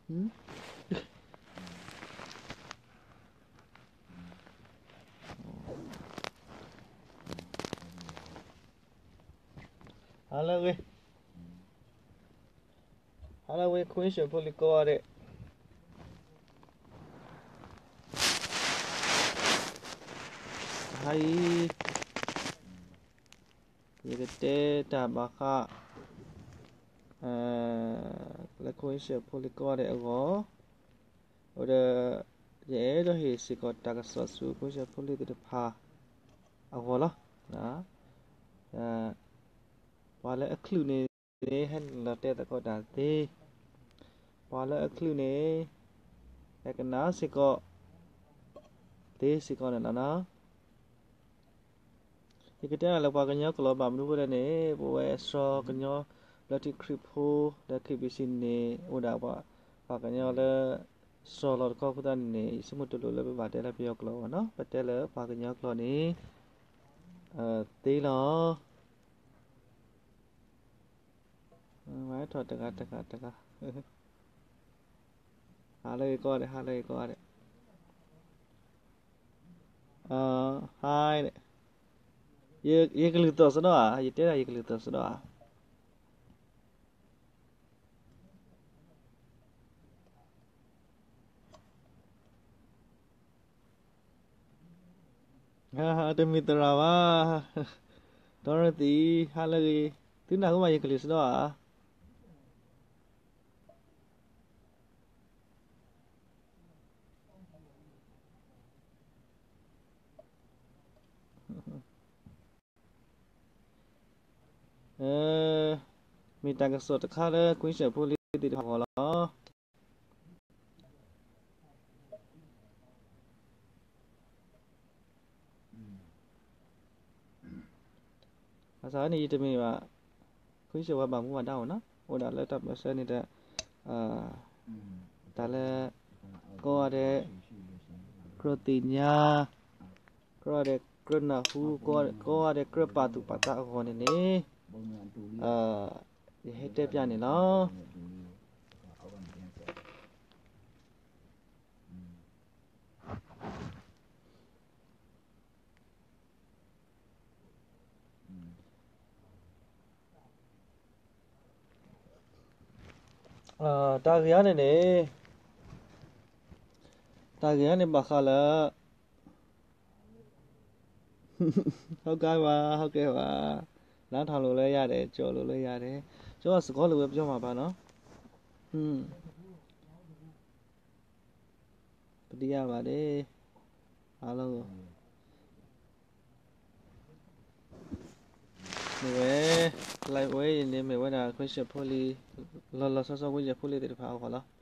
ဟါလၢအဂ့ၤ, ဟါလၢအဂ့ၤ ခွံၡၢၣ်ဖိလံၤကိးဂၤဒဲး, ဟါအံၤ ယကတဲတၢ်ဘၣ်ဃး လၢခွံၡၢၣ်ဖိလံၤကိးဂၤဒဲးအဂီၢ်, အဃိဒီး ယအဲၣ်ဒိးဟ့ၣ်စ့ၢ်ကီးတၢ်ကစီၣ်ဆူခွံၡၢၣ်ဖိလံၤသ့ၣ်တဖၣ်အဂီၢ်လီၤ. ပှၤလၢအချုးန့ၣ် ဟဲနုာ်လီၤတဲသကိးတၢ်သ့, ပှၤလၢအချုးန့ၣ် ဟဲကနၣ်စ့ၢ်ကီး သ့စ့ၢ်ကီးန့ၣ်လီၤနီၤ. ယကတဲနၤလၢပှၤကညီကျိာ်ဘၣ်မနုၤအဃိလဲၣ်န့ၣ် ပဝဲစှီၤကညီဘျၢထံခရံာ်ဖိ လၢ KBC န့ၣ် အိၣ်ဒၣ်ပှၤ ပှၤကညီလၢ စှီၤလီၤတခီအဃိသတးန့ၣ်န့ၣ် ယဆိကမိၣ်တလိၣ်လၢပဘၣ်တဲလၢပယီၤကျိာ်ဘၣ်နီၤ, ပတဲလၢပှၤကညီကျိာ်န့ၣ် သ့လီၤ. ဝဲထီၣ်တဂၤတဂၤတဂၤ, ဟါလၢအဂ့ၤကိးဂၤဒဲး, ဟါလၢအဂ့ၤကိးဂၤဒဲး, ဟါ, ယကလုၢ်သီၣ်စ့ၢ်ကီးဧါ, ယတဲဒၣ်ယကလုၢ်သီၣ်စ့ၢ်ကီးဧါ. တမ့ၢ်သရၣ်ဘၣ်, Dorothy, ဟါလၢအဂ့ၤ, သုနၢ်ဟူဘၣ်ယကလုၢ်စ့ၢ်ကီးဧါ. မ့ၢ်တၢ်ကစီၣ်တခါလၢ ခွံၡၢၣ်ဖိလံၤသ့ၣ်တဖၣ်အဂီၢ်လီၤ. ဘၣ်ဆၣ်န့ၣ် ယတမ့ၢ်ဘၣ် ခွံၡၢၣ်ဝဲဘၣ်မူဘၣ်ဒါအိၣ်နီၤ, အိၣ်ဒၣ်လၢတၢ်ပၢၢ်ဆၢန့ၣ်ဒီး တၢ်လၢ ကိးဂၤဒဲး ကြၢးသ့ၣ်ညါ, ကိးဂၤဒဲးကြၢးနၢ်ဟူ, ကိးဂၤဒဲးကြၢးပာ်သူၣ်ပာ်သးအဂီၢ်န့ၣ်န့ၣ် ယဟဲတဲပျၢ်န့ၣ်လီၤ. တၢ်ဂ့ၢ်အံၤန့ၣ်န့ၣ်, တၢ်ဂ့ၢ်အံၤန့ၣ်ဘၣ်ဃးလၢ ဟုတ်ကဲ့ပါ, ဟုတ်ကဲ့ပါ, နားထောင်လို့လည်းရတယ်, ကြည့်လို့လည်းရတယ်, ကျွန်တော်စကားလည်းပဲပြောမှာပါနော်, ပတိယပါတယ်, အားလုံးကို, မ့ၢ်ဝဲ, လၢဝဲအံၤန့ၣ် မ့ၢ်ဝဲဒၣ် ခွံၡၢၣ်ဖိလံၤ, လီၤလီၤဆီဆီ ခွံၡၢၣ်ဖိလံၤသ့ၣ်တဖၣ်အဂီၢ်လီၤ.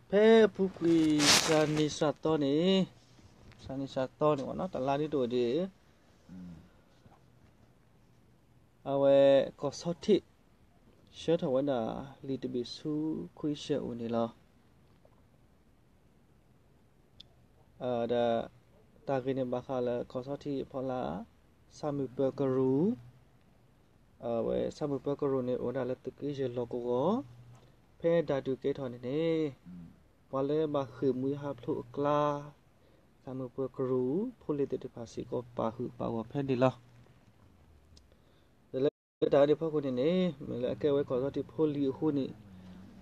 ဖဲအပူၤကွံာ်စှၤနံၤစှၤသီန့ၣ်, စှၤနံၤစှၤသီန့ၣ် တလါဒ်တအိၣ်ဒံး, အဝဲကီၢ်ဆီထံး ဆှၢထီၣ်ဝဲဒၣ်လံာ်တဘ့ၣ်ဆူခွံၡၢၣ်အအိၣ်န့ၣ်လီၤ. ဒီးတၢ်ဂ့ၢ်န့ၣ်ဘၣ်ဃးလၢကီၢ်ဆီထံးအဖီလာ် ဆၣ်မုၢ်ပၢၤကရူၢ်, အဝဲဆၣ်မုၢ်ပၢၤကရူၢ်န့ၣ် အိၣ်ဝဲဒၣ်လၢသုးက့ယဲၢ်လီၢ်ကဝီၤ, ဖဲတၢ်ဒုးကဲထီၣ်န့ၣ်န့ၣ်, ပှၤလၢဘၣ်ဃ့ၢ်မှံဟးဖျိးအကျါ, ဆၣ်မုၢ်ပၢၤကရူၢ် ဖိလံၤသ့ၣ်တဖၣ်စ့ၢ်ကီးပာ်ဃုာ်ပာ်ဂီၢ်ဖဲန့ၣ်လီၤ. ဒီးလၢတၢ်အံၤန့ၣ်ဖီခိၣ်န့ၣ်န့ၣ် မ့ၢ်လၢအကဲဝဲကီၢ်ဆီထံးဖိလံၤအဃိန့ၣ်,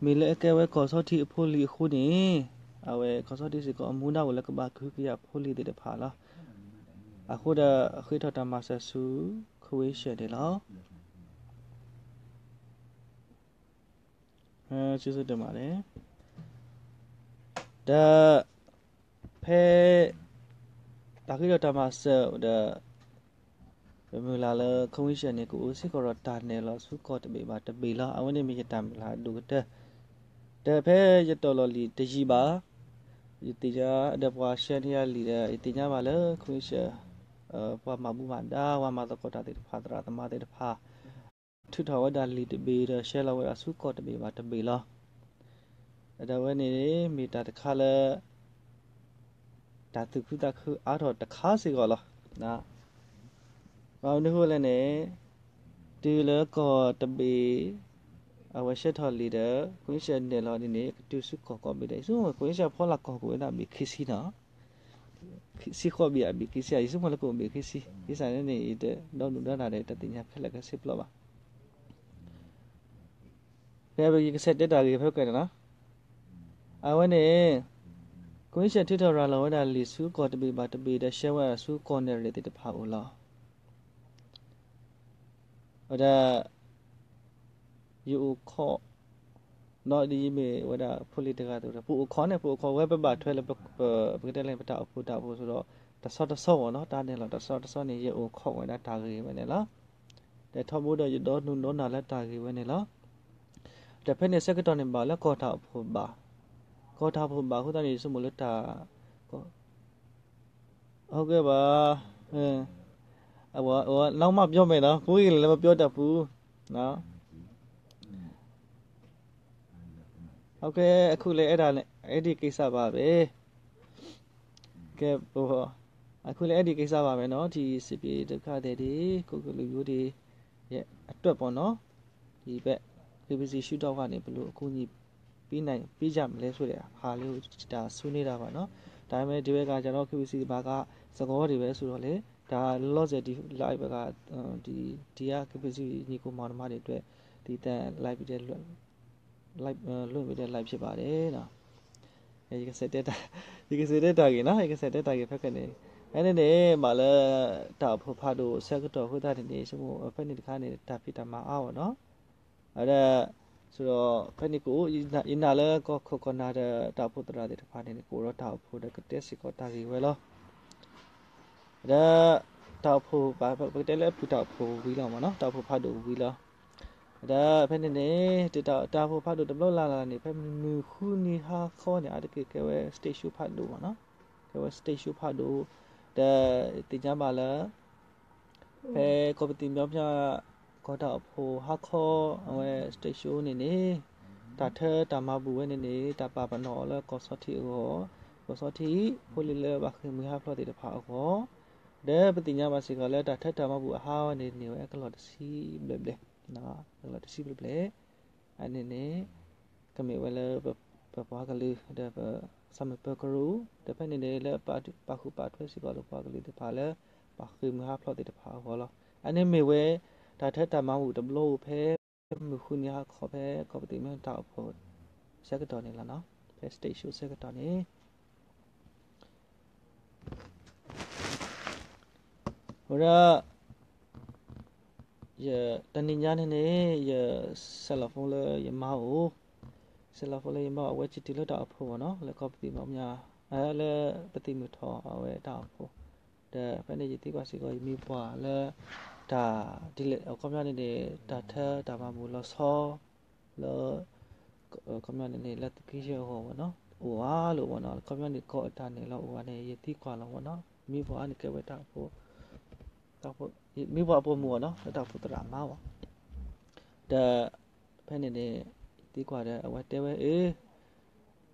မ့ၢ်လၢအကဲဝဲကီၢ်ဆီထံးအဖိလံၤအဃိန့ၣ်, အဝဲကီၢ်ဆီထံးစ့ၢ်ကီးအမူဒါအိၣ်လၢကဘၣ်ကဟုကယာ်ဖိလံၤသ့ၣ်တဖၣ်လီၤ. အဃိဒီးဃ့ထီၣ်တၢ်မၤစၢၤဆူခွံၡၢၣ်န့ၣ်လီၤ. စ့ၢ်ကီးတမးန့ၣ်, ဒီး ဖဲ တၢ်ဃ့ထီၣ်တၢ်မၤစၢၤဒီး ပမုၢ်လၢ်လၢခွံၡၢၣ်န့ၣ် ကအိၣ်စ့ၢ်ကီးဒီးတၢ်နဲၣ်လီၤဆူကီၢ်တဘ့ၣ်ဘၣ်တဘ့ၣ်လီၤ. အဝဲန့ၣ်မ့ၢ်ယတၢ်မုၢ်လၢ်အဒိၣ်ကတၢၢ်, ဒီးဖဲယတီၢ်လီၤလံာ်တယံာ်ဘၣ်, ယသ့ၣ်ညါဒီးပှၤဆှၢန့ၢ်ယၤလံာ်ဒီး ယသ့ၣ်ညါဘၣ်လၢခွံၡၢၣ် ပှၤမၤဘူၣ်မၤဒါ ပှၤမၤသကိးတၢ်သ့ၣ်တဖၣ် သရၣ်သမါသ့ၣ်တဖၣ် ထုးထီၣ်ဝဲဒၣ်လံာ်တဘ့ၣ်ဒီး ဆှၢလီၤဝဲဒၣ်ဆူကီၢ်တဘ့ၣ်ဘၣ်တဘ့ၣ်လီၤ. ဒီးအဝဲန့ၣ်မ့ၢ်တၢ်တခါလၢ တၢ်သူၣ်ခုသးခုအါထီၣ်တခါစ့ၢ်ကီးလီၤ. ဘၣ်မနုၤအဃိလဲၣ်န့ၣ်, တုၤလၢကီၢ်တဘ့ၣ် အဝဲဆှၢထီၣ်လံာ်ဒီး ခွံဆၢနဲၣ်လီၤဒ်န့ၣ် ကတုၤဆူကီၢ်ကိးဘ့ၣ်ဒီး ယဆိကမိၣ် ခွံဆၢဖီလာ်ကီၢ်ကဝဲဒၣ်ဘ့ၣ်ခံဆံနီၤ, ဆံဃိးဘ့ၣ်အဘ့ၣ်ခံဆံဧါ, ယဆိကမိၣ်လၢကအိၣ်ဘ့ၣ်ခံဆံ, ဒ်န့ၣ်န့ၣ် ယတဒီဒူၣ်ဒီထၣ်ဒီး တသ့ၣ်ညါခဲလၢာ်ခဲဆ့ဖျိဘၣ်. ဖဲယကဆဲးတဲတၢ်ဂ့ၢ်ဖဲကဲန့ၣ်လီၤ. အဝဲန့ၣ် ခွံဆၢထုးထီၣ်ရၤလီၤ ဝဲဒၣ်လံာ်ဆူကီၢ်တဘ့ၣ်ဘၣ်တဘ့ၣ်ဒီး ဆှၢဝဲဒၣ်ဆူကီၢ်နဲၣ်ရွဲၣ်သ့ၣ်တဖၣ်အအိၣ်လီၤ. ဝဲဒၣ် ယအိၣ်ခိး ဒီးဒ်ယမ့ၢ်ဝဲဒၣ်ဖိလံၤတဂၤအသိးဒီး ပအိၣ်ခိးန့ၣ် ပအိၣ်ခိးဝဲ ပဘၣ်ထွဲလၢ ပကတဲလၢပတၢ်အိၣ်ဖှိၣ်တၢ်အိၣ်ဖှိၣ်အသိးဒီး တဆီတဆီမ့ၢ်နီၤ, တၢ်နဲၣ်လီၤတဆီတဆီန့ၣ် ယအိၣ်ခိးဝဲဒၣ်တၢ်ဂ့ၢ်ဝဲန့ၣ်လီၤ. ဒီးထီဘိဒီးယဒီဒူၣ်ဒီထၣ်လၢတၢ်ဂ့ၢ်ဝဲန့ၣ်လီၤ. ဒီးဖဲန့ၣ်ဆၢကတီၢ်န့ၣ်ဘၣ်လၢကီၢ်တၢ်အိၣ်ဖှိၣ်ဘၣ်, ကီၢ်တၢ်အိၣ်ဖှိၣ်ဘၣ်အဃိသတးန့ၣ် ယဆိကမိၣ်လၢတၢ် ဟုတ်ကဲ့ပါ, နောက်မှပြောမယ်နော်, ကိုယ်ကလည်းမပြောတတ်ဘူးနော်. ဟုတ်ကဲ့, အခုလည်းအဲ့ဒါနဲ့, အဲ့ဒီကိစ္စပါပဲ. ကဲ, အခုလည်းအဲ့ဒီကိစ္စပါပဲနော်, ဒီစစ်ပြေးဒုက္ခသည်တွေ, ကိုယ်ကလူမျိုးတွေရဲ့အတွက်ပေါ့နော်, ဒီဘက် KBC ရှုထောင့်ကနေ ဘယ်လိုအကူအညီပေးနိုင်, ပေးကြမလဲဆိုတဲ့ဟာလေးကို ဒါဆွေးနွေးတာပါနော်. ဒါပေမဲ့ ဒီဘက်ကကျတော့ KBC ဘာကစကောတွေပဲဆိုတော့လေ, ဒါလောလောဆယ်ဒီ live က, ဒီ, ဒီက KBC ညီကိုမောင်နှမတွေအတွက် ဒီတန် live တွေ လွှင့်, live လွှင့်ပေးတဲ့ live ဖြစ်ပါတယ်နော်. ယကဆဲးတဲတၢ်, ယကဆဲးတဲတၢ်ဂ့ၢ်နော်, ယကဆဲးတဲတၢ်ဂ့ၢ်ဖဲခဲန့ၣ်, ဖဲန့ၣ်န့ၣ် ဘၣ်လၢ တၢ်အိၣ်ဖှိၣ်ဖးဒိၣ်ဆၢကတီၢ်အဃိသတးန့ၣ်န့ၣ် ဆိကမိၣ်ဖဲန့ၣ်တခါန့ၣ် တၢ်ဖံးတၢ်မၤအါအီၤနော်. အဝဲဒၣ်, ဆိုတော့ ဖဲန့ၣ်ကအိၣ်, ယနာ်လၢကီၢ်ခိၣ်ကီၢ်နၢ်ဒီးတၢ်အိၣ်ဖှိၣ်သရၣ်သ့ၣ်တဖၣ်န့ၣ်န့ၣ် ကအိၣ်ဒီးတၢ်အိၣ်ဖှိၣ်ဒီးကတဲစ့ၢ်ကီးတၢ်ဂ့ၢ်ဝဲလီၤ. ဒီး တၢ်အိၣ်ဖှိၣ်, ပကတဲလၢအဖုၣ်တၢ်အိၣ်ဖှိၣ်ဝံၤလီၤမ့ၢ်နီၤ, တၢ်အိၣ်ဖှိၣ်ဖးဒိၣ်ဝံၤလီၤ. ဒီးဖဲန့ၣ်န့ၣ် တၢ်အိၣ်ဖှိၣ်ဖးဒိၣ်တဘျီလၢ်လၢ်န့ၣ် ဖဲမုၢ်ဃုနံၤဟါခီန့ၣ် အါတက့ၢ်ကဲဝဲ stage show ဖးဒိၣ်မ့ၢ်နီၤ, ကဲဝဲ stage show ဖးဒိၣ်, ဒီးသ့ၣ်ညါဘၣ်လၢ ဖဲကီၢ်ပသံၣ်မီၢ်ပျၢ် ကီၢ်တၢ်အိၣ်ဖှိၣ်ဟါခီ အဝဲ stage show န့ၣ်န့ၣ် တၢ်ထၢတၢ်မၤဘူၣ်ဝဲန့ၣ်န့ၣ် တၢ်ပာ်ပနီၣ်အီၤလၢကီၢ်ဆီထံးအဂီၢ်, ကီၢ်ဆီထံး ဖိလံၤလၢဘၣ်ဃ့ၢ်မှံဟးဖျိးသ့ၣ်တဖၣ်အဂီၢ်, ဒီးပသ့ၣ်ညါဘၣ်စ့ၢ်ကီးလၢတၢ်ထၢတၢ်မၤဘူၣ်အဟါဝဲန့ၣ်န့ၢ်ဝဲအကလီၢ်တဆံဘျဲၣ်ဘျဲၣ်, ကလီၢ်တဆံဘျဲၣ်ဘျဲၣ်, အန့ၣ်န့ၣ် ကမ့ၢ်ဝဲလၢ ပပှၤကလုာ် ဒီးပဆၣ်မုၢ်ပၢၤကရူၢ်, ဒီးဖဲန့ၣ်န့ၣ်လၢပာ်ဃုာ်ပာ်ထွဲစ့ၢ်ကီးလၢပှၤကလုာ်သ့ၣ်တဖၣ်လၢ ဘၣ်ဃ့ၢ်မှံဟးဖျိးသ့ၣ်တဖၣ်အဂီၢ်လီၤ. အန့ၣ်မ့ၢ်ဝဲ တၢ်ထၢတၢ်မၤဘူၣ်တဘျီအိၣ်ဖဲ မုၢ်ဃုနံၤဟါခီဖဲ ကီၢ်ပသံၣ်မီၢ်ပျၢ်တၢ်အိၣ်ဖှိၣ်ဆၢကတီၢ်န့ၣ်လီၤနီၤ, ဖဲ stage show ဆၢကတီၢ်န့ၣ် ဝဲဒၣ် ယ တနံၤညါန့ၣ်န့ၣ် ယ cell phone လၢယမါအိၣ်, cell phone လၢယမါအိၣ် အဝဲစံးတုၤလၢတၢ်အိၣ်ဖှိၣ်မ့ၢ်နီၤ, လၢကီၢ်ပသံၣ်မီၢ်ပျၢ်, လၢပသံၣ်မုၢ်ထီၣ်အဝဲတၢ်အိၣ်ဖှိၣ်, ဒီးဖဲန့ၣ်ယသံကွၢ်စ့ၢ်ကီး ယမံၤပှၢ်လၢ တၢ်ဒ်လဲၣ် အခီပညီန့ၣ်န့ၣ် တၢ်ထၢတၢ်မၤဘူၣ်လီၤဆီ လၢ ခီပညီန့ၣ်န့ၣ် လၢသုးက့ယဲၢ်အဂီၢ်မ့ၢ်နီၤ, အိၣ်အါလိာ်မ့ၢ်နီၤ, ခီပညီန့ၣ် ကီၢ်အတၢ်နဲၣ်လီၤအိၣ်ဂၤန့ၣ် ယသံကွၢ်လီၤမ့ၢ်နီၤ, မံၤပှၢ်န့ၣ်ကဲဝဲတၢ်အိၣ်ဖှိၣ်, မံၤပှၢ်အပိာ်မုၣ်မ့ၢ်နီၤ, လၢတၢ်အိၣ်ဖှိၣ်သရၣ်မါမ့ၢ်, ဒီး ဖဲန့ၣ်န့ၣ် ယသံကွၢ်ဒီး အဝဲတဲဝဲ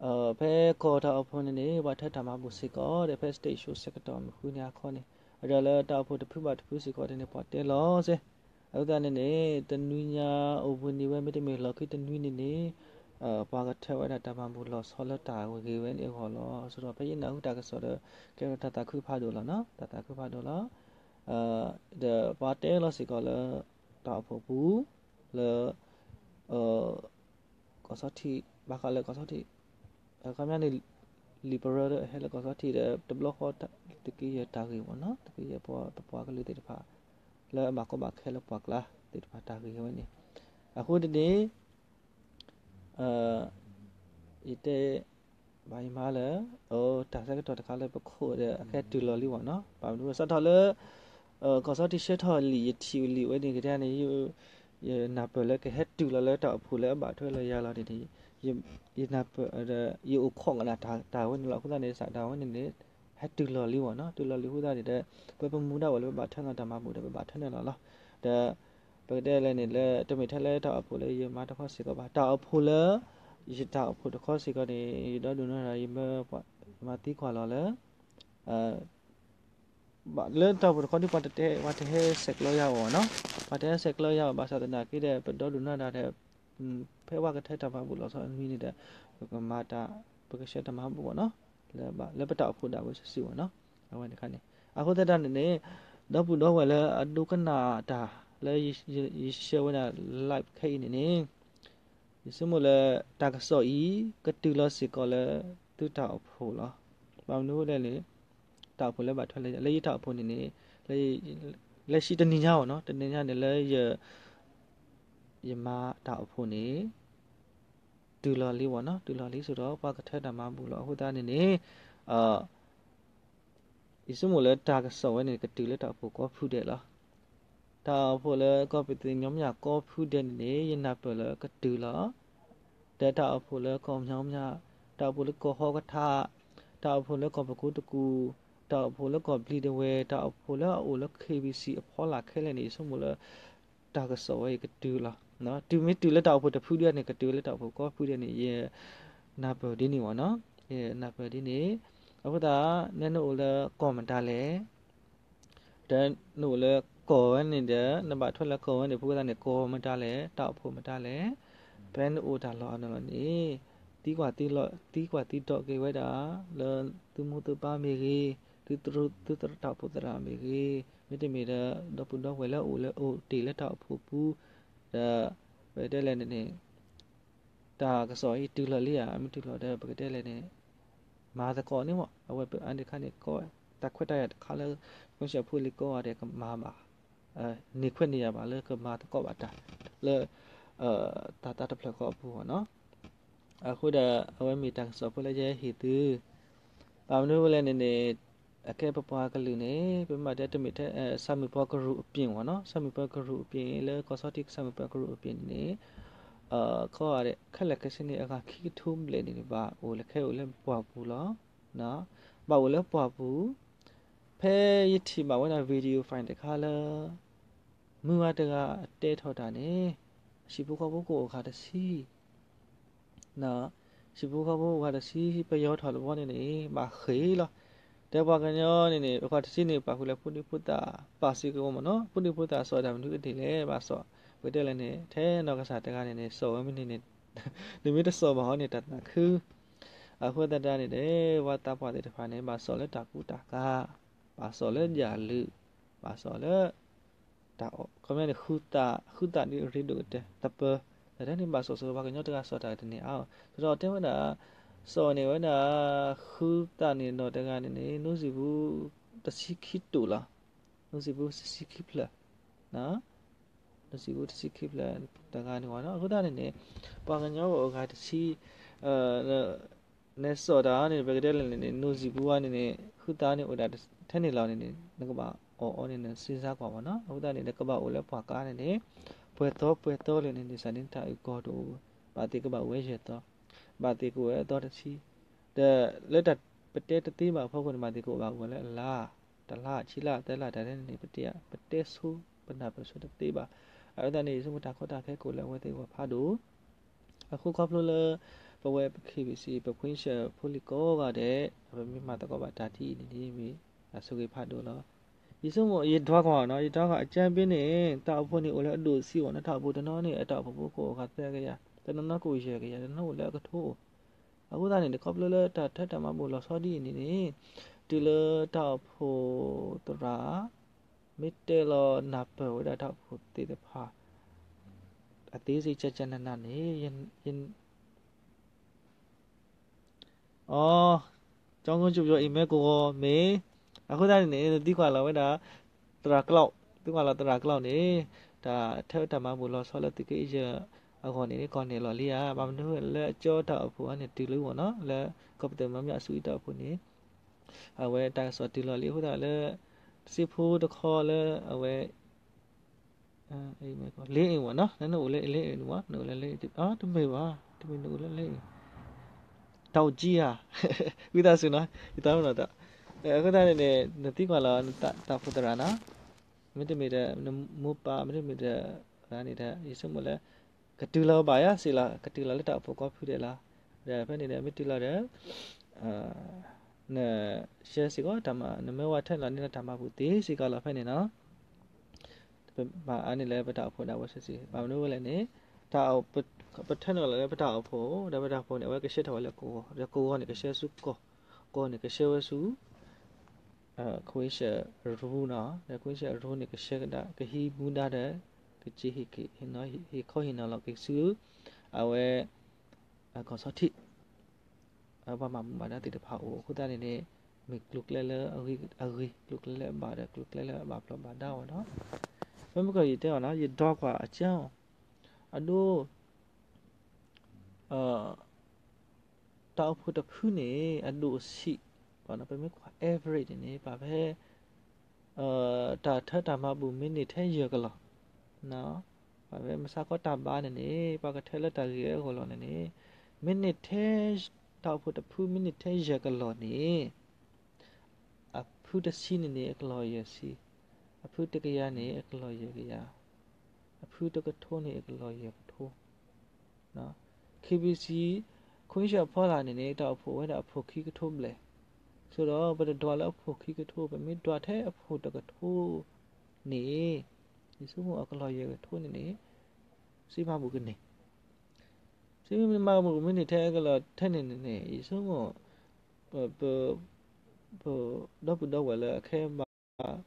အၢ ဖဲကီၢ်တၢ်အိၣ်ဖှိၣ်န့ၣ်န့ၣ် ပှၤထၢတၢ်မၤဘူၣ်စ့ၢ်ကီးဒီး ဖဲ stage show ဆၢကတီၢ်မုၢ်ဃုနံၤဟါခီန့ၣ်, အဒီးလၢတၢ်အိၣ်ဖှိၣ်တဖုဘၣ်တဖုစ့ၢ်ကီးန့ၣ်န့ၣ် ပှၤတဲလီၤစ့ၢ်, အဃိသတးန့ၣ်န့ၣ် တနွံညါအိၣ်ဘှံးနံၤဝဲ မ့တမ့ၢ်လီၢ်ခံတနွံန့ၣ်န့ၣ် ပှၤကထၢဝဲဒၣ်တၢ်မၤဘူၣ်လီၤဆီလၢတၢ်ဂ့ၢ်ဝဲန့ၣ်အဂီၢ်လီၤ. ဆိုတော့ဖဲယနၢ်ဟူတၢ်ကစီၣ်ဒီး ကဲထီၣ်တၢ်သးခုဖးဒိၣ်လီၤနီၤ, တၢ်သးခုဖးဒိၣ်လီၤ. ဒီးပှၤတဲလီၤစ့ၢ်ကီးလၢ တၢ်အိၣ်ဖှိၣ်ပူၤ လၢ ကီၢ်ဆီထံး, ဘၣ်ဃးလၢကီၢ်ဆီထံး, အခီပညီန့ၣ် လံာ်ပရၢလၢအဟဲလၢကီၢ်ဆီထံးဒီး တဘျီဃီ သုးက့ယဲၢ်တၢ်ဂ့ၢ်မ့ၢ်နီၤ, သုးက့ယဲၢ်ပပှၤကလုာ်သ့ၣ်တဖၣ် လၢအဘၣ်ကီဘၣ်ခဲလၢပှၤကျါသ့ၣ်တဖၣ်တၢ်ဂ့ၢ်ဝဲန့ၣ်, အဃိတနံၤ ယတဲ ဘၣ်ယမါလၢ တၢ်ဆၢကတီၢ်တခါလၢပခိၣ်ဒီး အဟဲတုၤလီၤလံမ့ၢ်နီၤ, ဘၣ်မနုၤစးထီၣ်လၢ ကီၢ်ဆီထံးဆှၢထီၣ်လံာ် ယထံၣ်လံာ်ဝဲန့ၣ်ကတၢၢ်န့ၣ် ယနၢ်ပၢၢ်လၢကဟဲတုၤလီၤလၢတၢ်အိၣ်ဖှိၣ်လၢအဘၣ်ထွဲလီၤယၤလီၤန့ၣ်န့ၣ်, ယနၢ်ပၢၢ်ဒီး ယအိၣ်ခိးကနၣ်တၢ်ဝဲန့ၣ်လီၤ. အဃိသတးန့ၣ် စးထီၣ်ဝဲန့ၣ်န့ၣ် ဟဲတုၤလီၤလံမ့ၢ်နီၤ, တုၤလီၤလံအဃိသတးန့ၣ်ဒီး ပပမူဒါဝဲလၢပဘၣ်ထၢနုာ်တၢ်မၤဘူၣ်ဒီး ပဘၣ်ထၢနုာ်လီၤလီၤ. ဒီး ပကတဲလဲၣ်န့ၣ်လၢ တမ့ၢ်ထဲလၢတၢ်အိၣ်ဖှိၣ်လၢယမါတခီစ့ၢ်ကီးဘၣ်, တၢ်အိၣ်ဖှိၣ်လၢ ယတၢ်အိၣ်ဖှိၣ်တခီစ့ၢ်ကီးန့ၣ် ယဒီဒူၣ်နီၢ်ဒီး ယမၤသံကွၢ်လီၤလၢ လၢတၢ်အိၣ်ဖှိၣ်တခီဒ်ပှၤတတဲ ပှၤတဟဲဆဲးကျိးယၤအီၤနီၤ, ပှၤတဟဲဆဲးကျိးယၤအီၤ ဘၣ်ဆၣ်သနာ်က့ဒီး ပဒီဒိၣ်နီၢ်ဒၣ်ဒီး ဖဲပှၤကထၢတၢ်မၤဘူၣ်လီၤဆီမံၤန့ၣ်ဒီး ပကမၤတၢ် ပကဆှၢတၢ်မၤဘူၣ်အီၤနီၤ, လၢပတၢ်အိၣ်ဖှိၣ်ဒၣ်ဝဲစုာ်စုာ်အီၤနီၤ, အဝဲန့ၣ်ခါန့ၣ်. အဃိသတးန့ၣ်န့ၣ် ဒီပုၢ်ဒီဝဲၢ်လၢအဒိကနၣ်တၢ်လၢယဆှၢဝဲဒၣ် live ခဲအံၤန့ၣ်န့ၣ် ယဆိကမိၣ်လၢတၢ်ကစီၣ်အံၤ ကတုၤလီၤစ့ၢ်ကီးလၢသုတၢ်အိၣ်ဖှိၣ်လီၤ. ဘၣ်မနုၤအဃိလဲၣ်န့ၣ် တၢ်အိၣ်ဖှိၣ်လၢဘၣ်ထွဲလၢ လၢယတၢ်အိၣ်ဖှိၣ်န့ၣ်န့ၣ် လၢ လၢဆံတနံၤညါအီၤနီၤ, တနံၤညါန့ၣ်လၢ ယမၤတၢ်အိၣ်ဖှိၣ်န့ၣ် တုၤလီၤလံဝဲနီၤ, တုၤလီၤလံဆိဒီး ပှၤကထၢတၢ်မၤဘူၣ်လီၤ. အဃိသတးန့ၣ်န့ၣ် ယဆိကမိၣ်လၢတၢ်ကစီၣ်ဝဲန့ၣ် ကတုၤလၢတၢ်အိၣ်ဖှိၣ်ကိးဖုဒဲးလီၤ. တၢ်အိၣ်ဖှိၣ်လၢကီၢ်ပသံၣ်ညီမညၣ်ကိးဖုဒဲးန့ၣ်န့ၣ် ယနၢ်ပၢၢ်လၢကတုၤလီၤ. ဒီးတၢ်အိၣ်ဖှိၣ်လၢကီၢ်ညီမညၣ်, တၢ်အိၣ်ဖှိၣ်လၢကီၢ်ဟီၣ်ကထါ, တၢ်အိၣ်ဖှိၣ်လၢကီၢ်ပကူတကူ, တၢ်အိၣ်ဖှိၣ်လၢကီၢ်ဘျံးဒဝဲ, တၢ်အိၣ်ဖှိၣ်လၢအအိၣ်လၢ K B C အဖီလာ်ခဲလၢာ်န့ၣ် ယဆိကမိၣ်လၢ တၢ်ကစီၣ်ဝဲအံၤကတုၤလီၤ. တုၤမ့ၢ်တုၤလၢတၢ်အိၣ်ဖှိၣ်တဖုဒဲးန့ၣ် ကတုၤလၢတၢ်အိၣ်ဖှိၣ်ကိးဖုဒဲးန့ၣ် ယနၢ်ပၢၢ်ဒ်န့ၣ်ဝဲနီၤ, ယနၢ်ပၢၢ်ဒ်န့ၣ်. အဃိသတး နဲနအိၣ်လၢကီၢ်မတၤလဲၣ်, ဒီးနအိၣ်လၢကီၢ်ဝဲန့ၣ်ဒီး နဘၣ်ထွဲလၢကီၢ်ဝဲန့ၣ် ဖိသၣ်န့ၣ် ကီၢ်မတၤလဲၣ်, တၢ်အိၣ်ဖှိၣ်မတၤလဲၣ်, ဖဲနအိၣ်တၢ်လီၢ်အနီၢ်လီၤန့ၣ် သံကွၢ်သံလီၤ သံကွၢ်သံဒိးက့ၤဝဲဒၣ် လၢသုမိၢ်သုပၢ်မ့ၢ်ဂ့ၤ, သုသရၣ် သုသရၣ်တၢ်အိၣ်ဖှိၣ်သရၣ်မ့ၢ်ဂ့ၤ, မ့တမ့ၢ်ဒီး ဒီပုၢ်ဒီဝဲၢ်လၢအိၣ်လၢအိၣ်တ့ၢ်လၢတၢ်အိၣ်ဖှိၣ်ပူၤ, ဒီး ပတဲလဲၣ်န့ၣ်န့ၣ် တၢ်ကစီၣ်အံၤတုၤလီၤလံဧါ, မ့ၢ်တုၤလီၤဒီး ပကတဲလဲၣ်န့ၣ် မၤသကိးန့ၣ်မး, အဝဲပအါန့ၣ်တခါန့ၣ် ကီၢ်တၢ်ခွဲးတၢ်ယာ်တခါလၢ ခွဲးဆၢဖိလံၤကိးဂၤဒဲးကမၤဘၣ်, န့ၢ်ခွဲးန့ၢ်ယာ်ဘၣ်လၢကမၤသကိးဘၣ်တၢ် လၢ တၢ်တၢ်တဖျၢၣ်ဃီအပူၤအီၤနီၤ. အဃိဒီး အဝဲမ့ၢ်တၢ်ကစီၣ်ဖိလၢယဟဲဟ့ၣ်သု, ဘၣ်မနုၤလဲၣ်န့ၣ်န့ၣ် အခဲပပှၤကလုာ်န့ၣ် ပမ့ၢ်တဲတမ့ၢ်ထဲ ဆၣ်မုၢ်ပှၢ်ကရူၢ်အပျ့ၤဝဲနီၤ, ဆၣ်မုၢ်ပှၢ်ကရူၢ်အပျ့ၤ လၢကီၢ်ဆီထံးဆၣ်မုၢ်ပှၢ်ကရူၢ်အပျ့ၤန့ၣ်န့ၣ် ခီဂာ်ဒဲးခဲလၢာ်ခဲဆ့န့ၣ် အဂၤခံကထိဘျဲၣ်န့ၣ် ဘၣ်အိၣ်လၢခဲအိၣ်လၢပှၢ်ပူၤလီၤ. ဘၣ်အိၣ်လၢပှၢ်ပူၤ, ဖဲယထံၣ်ဘၣ်ဝဲဒၣ် video file တခါလၢ မုၢ်ဂၤတဂၤအတဲထီၣ်တၢ်န့ၣ် ဟံၣ်ဖိဃီဖိကအိၣ်ဂၤတဆံ ဟံၣ်ဖိဃီဖိအိၣ်ဂၤတဆံ ပယီၤထီၣ်တဘျီန့ၣ်န့ၣ် ဘၣ်ဃ့ၢ်လီၤ. ဒီးပှၤကညီန့ၣ်န့ၣ် ပှၤတဆံန့ၣ် ပာ်ဃုာ်လၢဖိဒံဖိသၣ် ပာ်စ့ၢ်ကီးမ့ၢ်နီၤ, ဖိဒံဖိသၣ်စိာ်တၢ်မနုၤကဒ်လဲၣ် ဘၣ်စိာ်, ပတဲလဲၣ်န့ၣ် ထဲနီၢ်ကစၢ်တဂၤန့ၣ်န့ၣ် စိာ်ဝဲမ့ၢ်န့ၣ်န့ၣ် နမ့ၢ်တစိာ်ဘၣ်အီၤန့ၣ် တၢ်သးခု အဃိသတးန့ၣ်ဒီး ပှၤသးပှၢ်သ့ၣ်တဖၣ်န့ၣ် ဘၣ်စိာ်လၢတၢ်ကူတၢ်ကၤ, ဘၣ်စိာ်လၢယၣ်လုး, ဘၣ်စိာ်လၢ တၢ်အီၣ် ခီပညီန့ၣ် ဃုသး ဃုသးဒ်ရ့ဒိၣ်ကတၢၢ် သပၢၤ, တၢ်ဒ်န့ၣ်ဘၣ်စိာ်စိာ် ပှၤကညီတဂၤစိာ်တၢ်တန့ၢ်အါအီၤ ဒီးတဲဝဲဒၣ် စိာ်န့ၢ်ဝဲဒၣ် ဃုသးန့ၣ်နီၢ်တဂၤန့ၣ်န့ၣ် နိစံာ်ပူၤ တဆံခံတိာ်လီၤ, နိစံာ်ပူၤ တဆံခံဖျၢၣ် နိစံာ်ပူၤ တဆံခံဖျၢၣ်တဂၤန့ၣ်ဝဲနီၤ. အဃိသတးန့ၣ်န့ၣ် ပှၤကညီအိၣ်အဂၤတဆံ နစိာ်တၢ်န့ၣ် ပကတဲလဲၣ်န့ၣ်န့ၣ် နိစံာ်ပူၤဝဲန့ၣ်န့ၣ် ဃုသးန့ၣ်အိၣ်ဒၣ်ထဲန့ၣ်လီၤန့ၣ်န့ၣ် နကဘၣ်အီၣ်အီၤန့ၣ် နစ့ဆါကွၢ်မ့ၢ်နီၤ. အဃိသတးန့ၣ် နကဘၣ်အိၣ်လၢပှၢ်ကါန့ၣ်န့ၣ် ပှဲၤသီပှဲၤသီလၢန့ၣ်န့ၣ် စးန့ၣ်တၢ်အုၣ်ကီၤတအိၣ်, ဘၣ်သ့ၣ်ကဘၣ်အိၣ်ဝဲယဲၢ်သီ, ဘၣ်သ့ၣ်ကအိၣ်ဝဲအသီတဆံ, ဒီးလၢတၢ်ပတဲတသ့ဘၣ်အဖီခိၣ်န့ၣ် ဘၣ်သ့ၣ်ကအိၣ်ဘၣ်အိၣ်ဝဲလၢအလါ, တလါ ခံလါ သၢလါ တၢ်န့ၣ်န့ၣ် ပတဲ ပတဲဆိ ပနၢ်ပၢၢ်ဆိတသ့ဘၣ်. အဝဲသတးန့ၣ် ယဆိကမိၣ်တၢ်ကီတၢ်ခဲကအိၣ်လၢအဝဲသ့ၣ်အဂီၢ်ဖးဒိၣ် အဃိခီဖျိလၢ ပဝဲပ K B C ပ provincial ဖိလံၤကိးဂၤဒဲး ပမ့ၢ်မၤသကိးဘၣ်တၢ်ထံၣ်အံၤန့ၣ်န့ၣ် မ့ၢ်တၢ်ဆိၣ်ဂ့ၤဖးဒိၣ်လီၤ. ယဆိကမိၣ် ယဒွးကွၢ်နီၤ ယဒွးကွၢ်အကၢဘ့န့ၣ် တၢ်အိၣ်ဖှိၣ်န့ၣ်အိၣ်လၢအဒိၣ်ဆံးဝဲနီၤ တၢ်အိၣ်ဖှိၣ်တနီၤန့ၣ် အတၢ်အိၣ်ဖှိၣ်ဖိကအိၣ်ဃာ်သၢကယၤ တနီၤနီၤကအိၣ်ယဲၢ်ကယၤ တနီၤအိၣ်လၢအကထိအိၣ်. အဃိသတးန့ၣ် ခီဖျိလၢတၢ်ထၢတၢ်မၤဘူၣ်လီၤဆီဒ်အံၤန့ၣ်န့ၣ် တုၤလၢတၢ်အိၣ်ဖှိၣ်သရၣ် မ့ၢ်တဲလီၤနၢ်ပၢၢ်ဝဲဒၣ်တၢ်အိၣ်ဖှိၣ်သ့ၣ်တဖၣ် အသေးစိတ် ကျကျနန န့ၣ် အီ ကၠီကၠိပယီၤအံၤမ့ၢ်ကဝီၤမ့ၢ် အဃိသတးန့ၣ်န့ၣ် နသံကွၢ်လီၤဝဲဒၣ် သရၣ်ကျီၢ် သံကွၢ်လီၤသရၣ်ကျီၢ်န့ၣ် တၢ်ထၢတၢ်မၤဘူၣ်လီၤဆီလၢသုးက့ယဲၢ်အဂီၢ်န့ၣ် ကီၢ်န့ၣ်လီၤလံဧါ. ဘၣ်မနုၤလၢအကၠီတၢ်အိၣ်ဖှိၣ်အံၤန့ၣ် တုၤလၢဝဲနီၤ လၢကီၢ်ပသံၣ်မီမၠၣ်အစုအံၤတၢ်အိၣ်ဖှိၣ်န့ၣ် အဝဲတၢ်ကစီၣ်တုၤလီၤလံ အဃိသတးလၢ တစ့ဖိတခီလၢအဝဲ လ့အ့ၣ်ဝဲနီၤ နအိၣ်လၢလ့အ့ၣ်န့ၣ်ဝဲ နအိၣ်လၢလ့အ့ၣ် တမ့ၢ်ဘၣ် တမ့ၢ်နအိၣ်လၢလ့အ့ၣ် တၢ်အိၣ်ကံဧါ ဝံသးစူၤနီၤ ယသးမနီၤတၢ် အဃိသတးန့ၣ်န့ၣ် နသံကွၢ်လီၤ တၢ်အိၣ်ဖှိၣ်သရၣ်နီၤ မ့တမ့ၢ်ဒီး နမိၢ်ပၢ် မ့တမ့ၢ်ဒီး ရၤန့ၣ်ဒီး ယဆိကမိၣ်လၢ ကတုၤလီၤဘၣ်ယၤစ့ၢ်လီၤ ကတုၤလီၤလၢတၢ်အိၣ်ဖှိၣ်ကိးဖုဒဲးလီၤ ဒီးဖဲန့ၣ်ဒီး မ့ၢ်တုၤလီၤဒီး နရှဲစ့ၢ်ကီးတၢ်မၤ နမ့ၢ်ဝဲထဲလီၤန့ၢ်လၢတၢ်မၤပူၤသ့စ့ၢ်ကီးလီၤဖဲန့ၣ်နီၤ. ပမၤအါန့ၢ်လၢပတၢ်အိၣ်ဖှိၣ်ဒၣ်ဝဲဆံးဆံး ဘၣ်မနုၤဝဲလဲၣ်န့ၣ် ပထၢနုာ်လီၤလၢပတၢ်အိၣ်ဖှိၣ် ဒီးပတၢ်အိၣ်ဖှိၣ်န့ၣ် အဝဲကဆှၢထီၣ်ဝဲလၢကဝီၤ ဒီးကဝီၤန့ၣ်ကဆှၢဆူကီၢ် ကီၢ်န့ၣ်ကဆှၢဝဲဆူ ခွ့ၡၢၣ်ရူနီၤ ဒီးခွ့ၡၢၣ်ရူန့ၣ်ကဆှၢကဒါ ကဟံးမူဒါဒီး ကစ့ဟ့ၣ်ခီဟ့ၣ်နီၤလီၤက့ၤဆူ အဝဲ ကီၢ်ဆီထံး ပှၤမၤမူဘၣ်ဒါသ့ၣ်တဖၣ်အအိၣ် အဃိသတးန့ၣ်န့ၣ် မ့ၢ်ကျိၤကျဲလၢအဂ့ၤ ကျိၤကျဲလၢအဘၣ်ဒီး ကျိၤကျဲလၢအဘၣ်ဖျီၣ်ဘၣ်ဒါအီၤနီၤ. ဖဲမုၢ်ကီၢ်ယတဲအီၤနီၤ ယဒီကွၢ်အကၢအီၤ အဒိ တၢ်အိၣ်ဖှိၣ်တဖုန့ၣ် အဒိၣ်အဆံး ပမ့ၢ်ကွၢ် average န့ၣ်န့ၣ် ပှၤဖဲ တၢ်ထၢတၢ်မၤဘူၣ်မ့ၢ်န့ၢ်ထဲယဲၢ်ကလီၢ် ပှၤဖဲမဆါခီတၢ်ဘါန့ၣ်န့ၣ် ပှၤကထၢလၢတၢ်ဂ့ၢ်အဂီၢ်လီၤန့ၣ်န့ၣ် မ့ၢ်န့ၢ်ထဲ တၢ်အိၣ်ဖှိၣ်တဖုမ့ၢ်န့ၢ်ထဲယဲၢ်ကလီၢ်န့ၣ် အဖုတဆံန့ၣ်န့ၣ် အကလီၢ်ယဲၢ်ဆံ, အဖုတကယၤန့ၣ် အကလီၢ်ယဲၢ်ကယၤ, အဖုတကထိန့ၣ် အကလီၢ်ယဲၢ်ကထိ KBC ခွ့ၡၢၣ်အဖီလာ်န့ၣ်န့ၣ် တၢ်အိၣ်ဖှိၣ်ဝဲဒၣ်အဖှိၣ်ခံကထိဘျဲၣ်, ဆိဒီးပတဒွးလၢအဖှိၣ်ခံကထိ ပမ့ၢ်ဒွးထဲအဖှိၣ်တကထိန့ၣ် ယဆိကမိၣ်အကလီၢ်ယဲၢ်ကထိန့ၣ်န့ၣ် စံးမၤဘူၣ်ကန့ၢ် စံးမ့ၢ်မၤဘူၣ်ကမ့ၢ်န့ၢ်ထဲအကလီၢ်ထဲန့ၣ်န့ၣ်န့ၣ် ယဆိကမိၣ် ပ ပ ဒီပုၢ်ဒီဝဲၢ်လၢအခဲဘၣ် မ့ၢ်တၢ်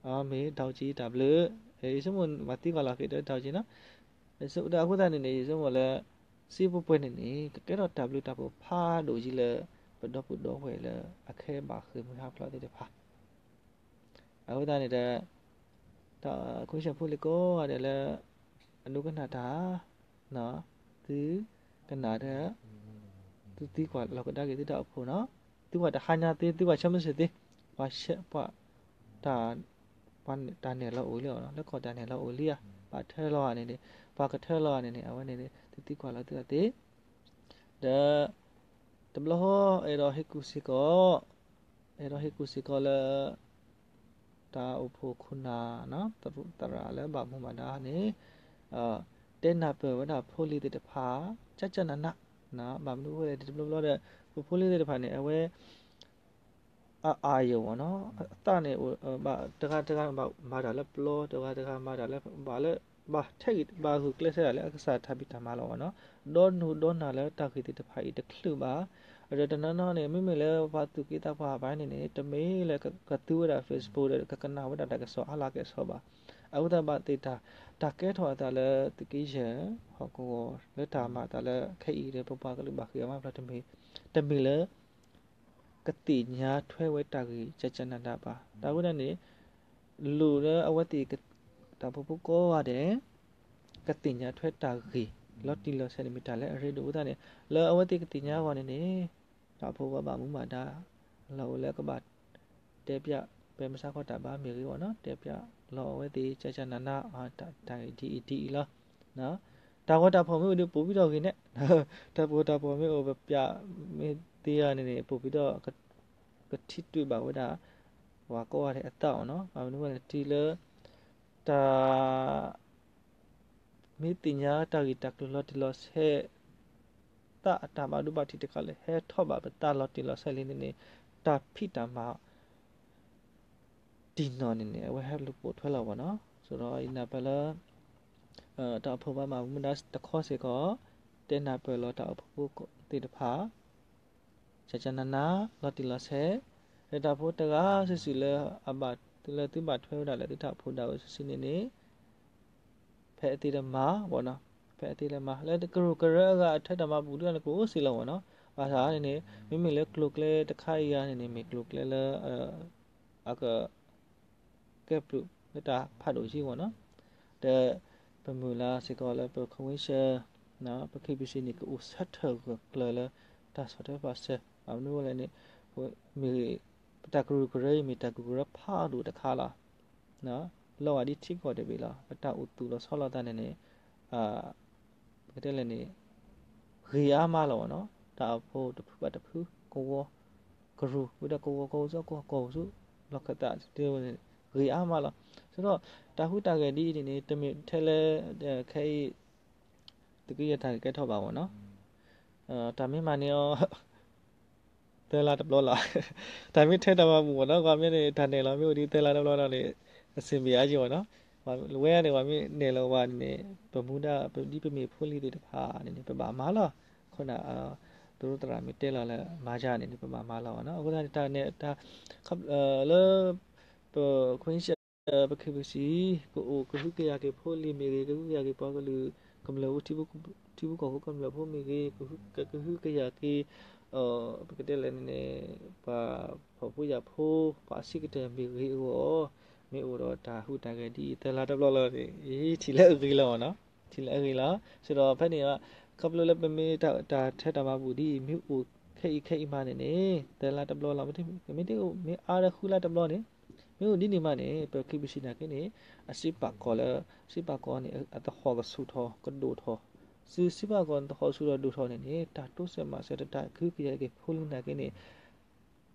အိၣ်ကံတၢ်ဘျုး ယဆိကမိၣ်မၤသံကွၢ်လီၤက့ၤဒီးတၢ်အိၣ်ကံနီၤ, ဒီးအဃိသတးန့ၣ်န့ၣ် ယဆိကမိၣ်လၢ စံးပှဲၤပှဲၤန့ၣ်န့ၣ် ကကဲထီၣ်တၢ်ဘျုးတၢ်ဖှိၣ်ဖးဒိၣ်ကံလၢ ပဒီပုၢ်ဒီဝဲၢ်လၢအခဲဘၣ်ဃ့ၢ်မှံဟးဖျိးသ့ၣ်တဖၣ် အဃိသတးန့ၣ်ဒီး တၢ်ခွ့ၡၢၣ်ဖိလံၤကိးဂၤဒဲးလၢ အဒိကနၣ်တၢ် သုကနၣ်ဒီး သုသံကွၢ်လီၤကဒါက့ၤသုတၢ်အိၣ်ဖှိၣ်နီၤ, သုကွၢ်တဟါညါသ့ သုကွၢ်ဆၢမုၢ်ဆ့ၣ်သ့, ပှၤ ပှၤ တၢ်နဲၣ်လီၤအိၣ်လံအီၤနီၤ, လၢကီၢ်တၢ်နဲၣ်လီၤအိၣ်လံဧါ, ဘၣ်ထၢလီၤဧါန့ၣ်န့ၣ်, ပှၤကထၢလီၤဧါန့ၣ်န့ၣ် အဝဲန့ၣ်န့ၣ် သုသံကွၢ်လီၤသုသးသ့ ဒီး တဘျီဃီ အဲၣ်ဒိးဟ့ၣ်ကူၣ်စ့ၢ်ကီး, အဲၣ်ဒိးဟ့ၣ်ကူၣ်စ့ၢ်ကီးလၢ တၢ်အိၣ်ဖှိၣ်ခိၣ်နၢ် သရၣ်လၢဘၣ်မူဘၣ်ဒါန့ၣ် တဲနၢ်ပၢၢ်ဝဲဒၣ်ဖိလံၤသ့ၣ်တဖၣ် ကၠၢ်ကၠၢ်နးနး, ဘၣ်မနုၤအဃိလဲၣ် တဘျီဘျီဒီး ပဖိလံၤသ့ၣ်တဖၣ်န့ၣ် အဝဲ အအါယိာ်ဝဲနီၤ, အသးန့ၣ် တဂၤတဂၤမၤတၢ်လၢပျီ, တဂၤတဂၤမၤတၢ်လၢ ဘၣ်လၢ ဘၣ်ထဲဂ့ၤ ဘၣ်ဂုာ်ကျဲးစၢးတၢ်လၢအကစၢ်တၢ်ဖံးတၢ်မၤလီၤဝဲနီၤ, ဒီနုၢ်ဒီနၢ်လၢတၢ်ဂ့ၢ်သ့ၣ်တဖၣ်အံၤတချုးဘၣ်, ဒီးတနီၤနီၤန့ၣ် မ့မ့ၢ်လၢပှၤသူၣ်က့သးပှၢ်ဘၣ်န့ၣ်န့ၣ် တမ့ၢ်လၢကသူဝဲဒၣ် Facebook ဒီးကကနၣ်ဝဲဒၣ်တၢ်ကစီၣ်အါလၢကဲဆီဘၣ်, အဃိသတးဘၣ်သ့ၣ်တၢ် တၢ်ကဲထီၣ်အသးလၢသုးက့ယဲၢ် ဟီၣ်ကဝီၤ လၢတၢ်မၤအသးလၢခဲအံၤဒီး ပပှၤကလုာ်ဘၣ်ဃ့ၢ်အီၤမၤဖျါ တမ့ၢ်လၢ ကသ့ၣ်ညါထွဲဝဲတၢ်ဂ့ၢ် ကၠၢ်ကၠၢ်နးနးဘၣ်. တၢ်ဝဲဒၣ်န့ၣ် လိၣ်လၢအဝဲသ့ၣ် တၢ်အိၣ်ဖှိၣ်ဖိကိးဂၤဒဲး ကသ့ၣ်ညါထွဲတၢ်ဂ့ၢ် လီၤတံၢ်လီၤဆဲးန့ၣ် မ့ၢ်တၢ်လၢအရ့ဒိၣ်အဃိသတးန့ၣ် လၢအဝဲသ့ၣ်ကသ့ၣ်ညါအဂီၢ်န့ၣ်န့ၣ် တၢ်အိၣ်ဖှိၣ်ပှၤဘၣ်မူဘၣ်ဒါ လီၢ်အိၣ်လၢကဘၣ် တဲဖျါ ဖဲမဆါခီတၢ်ဘါမ့ၢ်ဂ့ၤဝဲနီၤ တဲဖျါလီၤအဝဲသ့ၣ် ကၠၢ်ကၠၢ်နးနး တၢ်ဂ့ၢ်ဒ်အံၤဒ်အံၤလီၤ. တၢ်ဂီၤတၢ်ဖီၣ်မ့ၢ်အိၣ်ဒီး ပိာ်ဘံၣ်ထီၣ်ဂ့ၤန့ၣ်, တၢ်ဂီၤတၢ်ဖီၣ်မ့ၢ်အိၣ် ပပျးမ့ၢ်သ့ဧါန့ၣ်န့ၣ် ပိာ်ဘံၣ်ထီၣ် ကထံၣ်တ့ၢ်ဘၣ်ဝဲဒၣ် ပှၤကိးဂၤဒဲးအသးအီၤနီၤ. ဘၣ်မနုၤဝဲန့ၣ် တုၤလၢ တၢ် မ့ၢ်သ့ၣ်ညါတၢ်ဂ့ၢ်တၢ်ကျိၤလီၤတံၢ်လီၤဆဲး သးအတၢ်ဘၣ်ဒိဘၣ်ထံးတခါလၢဟဲထီၣ်ဘၣ်ပသးလီၤတံၢ်လီၤဆဲးလံန့ၣ်န့ၣ် တၢ်ဖံးတၢ်မၤ တံၢ်နီၢ်န့ၣ်န့ၣ် အဝဲဟဲလူၤပိာ်ထွဲလီၤဝဲနီၤ. ဆိုတော့ ယနၢ်ပၢၢ်လၢ တၢ်အိၣ်ဖှိၣ်ဘၣ်မၤမူဒါတခီစ့ၢ်ကီး တဲနၢ်ပၢၢ်လီၤတၢ်အိၣ်ဖှိၣ်ဖိသ့ၣ်တဖၣ် ကၠၢ်ကၠၢ်နးနး လီၤတံၢ်လီၤဆဲး လၢတၢ်ဖိတဂၤစုာ်စုာ်လၢအဘၣ် လၢသုဘၣ်ထွဲဝဲဒၣ်လၢသုတၢ်အိၣ်ဖှိၣ်ဒၣ်ဝဲစုာ်စုာ်န့ၣ်န့ၣ် ဖဲအသ့ၣ်တမၤဝဲနီၤ, ဖဲအသ့ၣ်တမၤ လၢကရူၢ်ကရၢအဂၤအထၢတၢ်မၤဘူၣ်ဒ်န့ၣ် ကအိၣ်စ့ၢ်လီၤဝဲနီၤ. ဘၣ်ဆၣ်န့ၣ်န့ၣ် မ့မ့ၢ်လၢကျိၤကျဲတခါအံၤဂၤန့ၣ်န့ၣ် မ့ၢ်ကျိၤကျဲလၢ အက ကဲဘျုးလၢတၢ်ဖးဒိၣ်ကံဝဲနီၤ. ဒီးပမုၢ်လၢ်စ့ၢ်ကီးလၢပ convention ပ KBC န့ၣ် ကအိၣ်ဆၢထၢၣ်ဂၢၢ်ကျၢၤလၢတၢ်ဆီၣ်ထွဲပာ်စၢၤ ဘၣ်မနုၤဝဲလဲၣ်န့ၣ် မ့ၢ်ဂ့ၤ ပတၢ်ကရူၢ်ကရၢအံၤ မ့ၢ်တၢ်ကရူၢ်ကရၢဖးဒိၣ်တခါလီၤ. လီၤဂာ်ဒ်ထံကီၢ်တဘ့ၣ်လီၤ. ပတၢ်အိၣ်သူၣ်လီၤဆီလိာ်သးန့ၣ်န့ၣ် ပကတဲလဲၣ်န့ၣ် ဂ့ၤအါမးလီၤဝဲနီၤ. တၢ်အိၣ်ဖှိၣ်တဖုဘၣ်တဖု ကဝီၤကရူၢ် ဝံၤဒီးကဝီၤကဝီၤစ့ၢ်ကီး ကီၢ်ဆူ လီၢ်ခၢၣ်သးတ့ဝဲန့ၣ် ဂ့ၤအါမးလီၤ. ဆိုတော့ တၢ်ဟူးတၢ်ဂဲၤဒ်အံၤန့ၣ်န့ၣ် တမ့ၢ်ထဲလၢ ခဲအံၤ သုးက့ယဲၢ်တၢ်ဂ့ၢ်ကဲထီၣ်ဘၣ်ဝဲနီၤ. တၢ်မ့ၢ်မၤန့ၢ်အီၤ သၢလါတဘျီလီၤ. တၢ်မ့ၢ်ထဲတၢ်မၤဘူၣ်မ့ၢ်နီၤ ကွၢ်မ့ၢ်န့ၣ် တၢ်နဲၣ်လီၤမ့ၢ်အိၣ်ဒ်သၢလါတဘျီဒီးန့ၣ် အဆင်ပြေအါက့မ့ၢ်နီၤ. ဝဲန့ၣ် ပှၤမ့ၢ်နဲၣ်လီၤဝဲန့ၣ် ပမူဒါ ဒ်ပမ့ၢ်ဖိလံၤသ့ၣ်တဖၣ်န့ၣ်န့ၣ် ပဘၣ်မၤလီၤ. ခိၣ်နၢ် သရူးသရၣ်မ့ၢ်တဲလီၤလၢမၤယၤန့ၣ်န့ၣ် ပဘၣ်မၤလီၤနီၤ. အဃိသတးန့ၣ် တၢ်နဲၣ် တၢ် လၢ ပ ခွံဆၢ ပ ခ့ပစံ ကအိၣ်ကဟုကယာ်က့ၤဖိလံၤမ့ၢ်ဂ့ၤ ကဟုကယာ်က့ၤပှၤကလုာ်ကမျၢၢ် ထံဖိကီၢ်ဖိကမျၢၢ်ဖိမ့ၢ်ဂ့ၤ ကဟုကယာ်က့ၤ ပကတဲလဲၣ်န့ၣ်န့ၣ် ပှၤဖှီၣ်ဖိယာ်ဖိ ပှၤအဆံးကတၢၢ်မ့ၢ်ဂ့ၤအဂီၢ် မ့ၢ်အိၣ်ဒီးတၢ်ဟူးတၢ်ဂဲၤဒ်အံၤ သၢလါတဘျီလီၤန့ၣ် ထံၣ်လၢအဂ့ၤလီၤနီၤ. ထံၣ်လၢအဂ့ၤလီၤ. ဆိဒီးဖဲန့ၣ် ခီဖျိလၢပမ့ၢ်တၢ်ထဲတၢ်မၤဘူၣ်ဒ်အံၤ မ့ၢ်အိၣ်ခဲအံၤခဲအံၤမးန့ၣ်န့ၣ် သၢလါတဘျီလီၤ. မ့ၢ်တအိၣ် မ့ၢ်အါဒီးဃုလါတဘျီန့ၣ် မ့ၢ်အိၣ်ဒ်န့ၣ်မးန့ၣ် ပ ခ့ပစံ နာ်က့န့ၣ် အစံးပာ်ကီၤလၢ စံးပာ်ကီၤန့ၣ် အသဟီၣ်ကဆူၣ်ထီၣ်ကဒိၣ်ထီၣ် စံး စံးပာ်ကီၤသဟီၣ်ဆူၣ်ထီၣ်ဒိၣ်ထီၣ်န့ၣ်န့ၣ် တၢ်တိစၢၤမၤစၢၤတၢ်ကဟုကယာ်က့ၤဖိလံၤနာ်က့န့ၣ်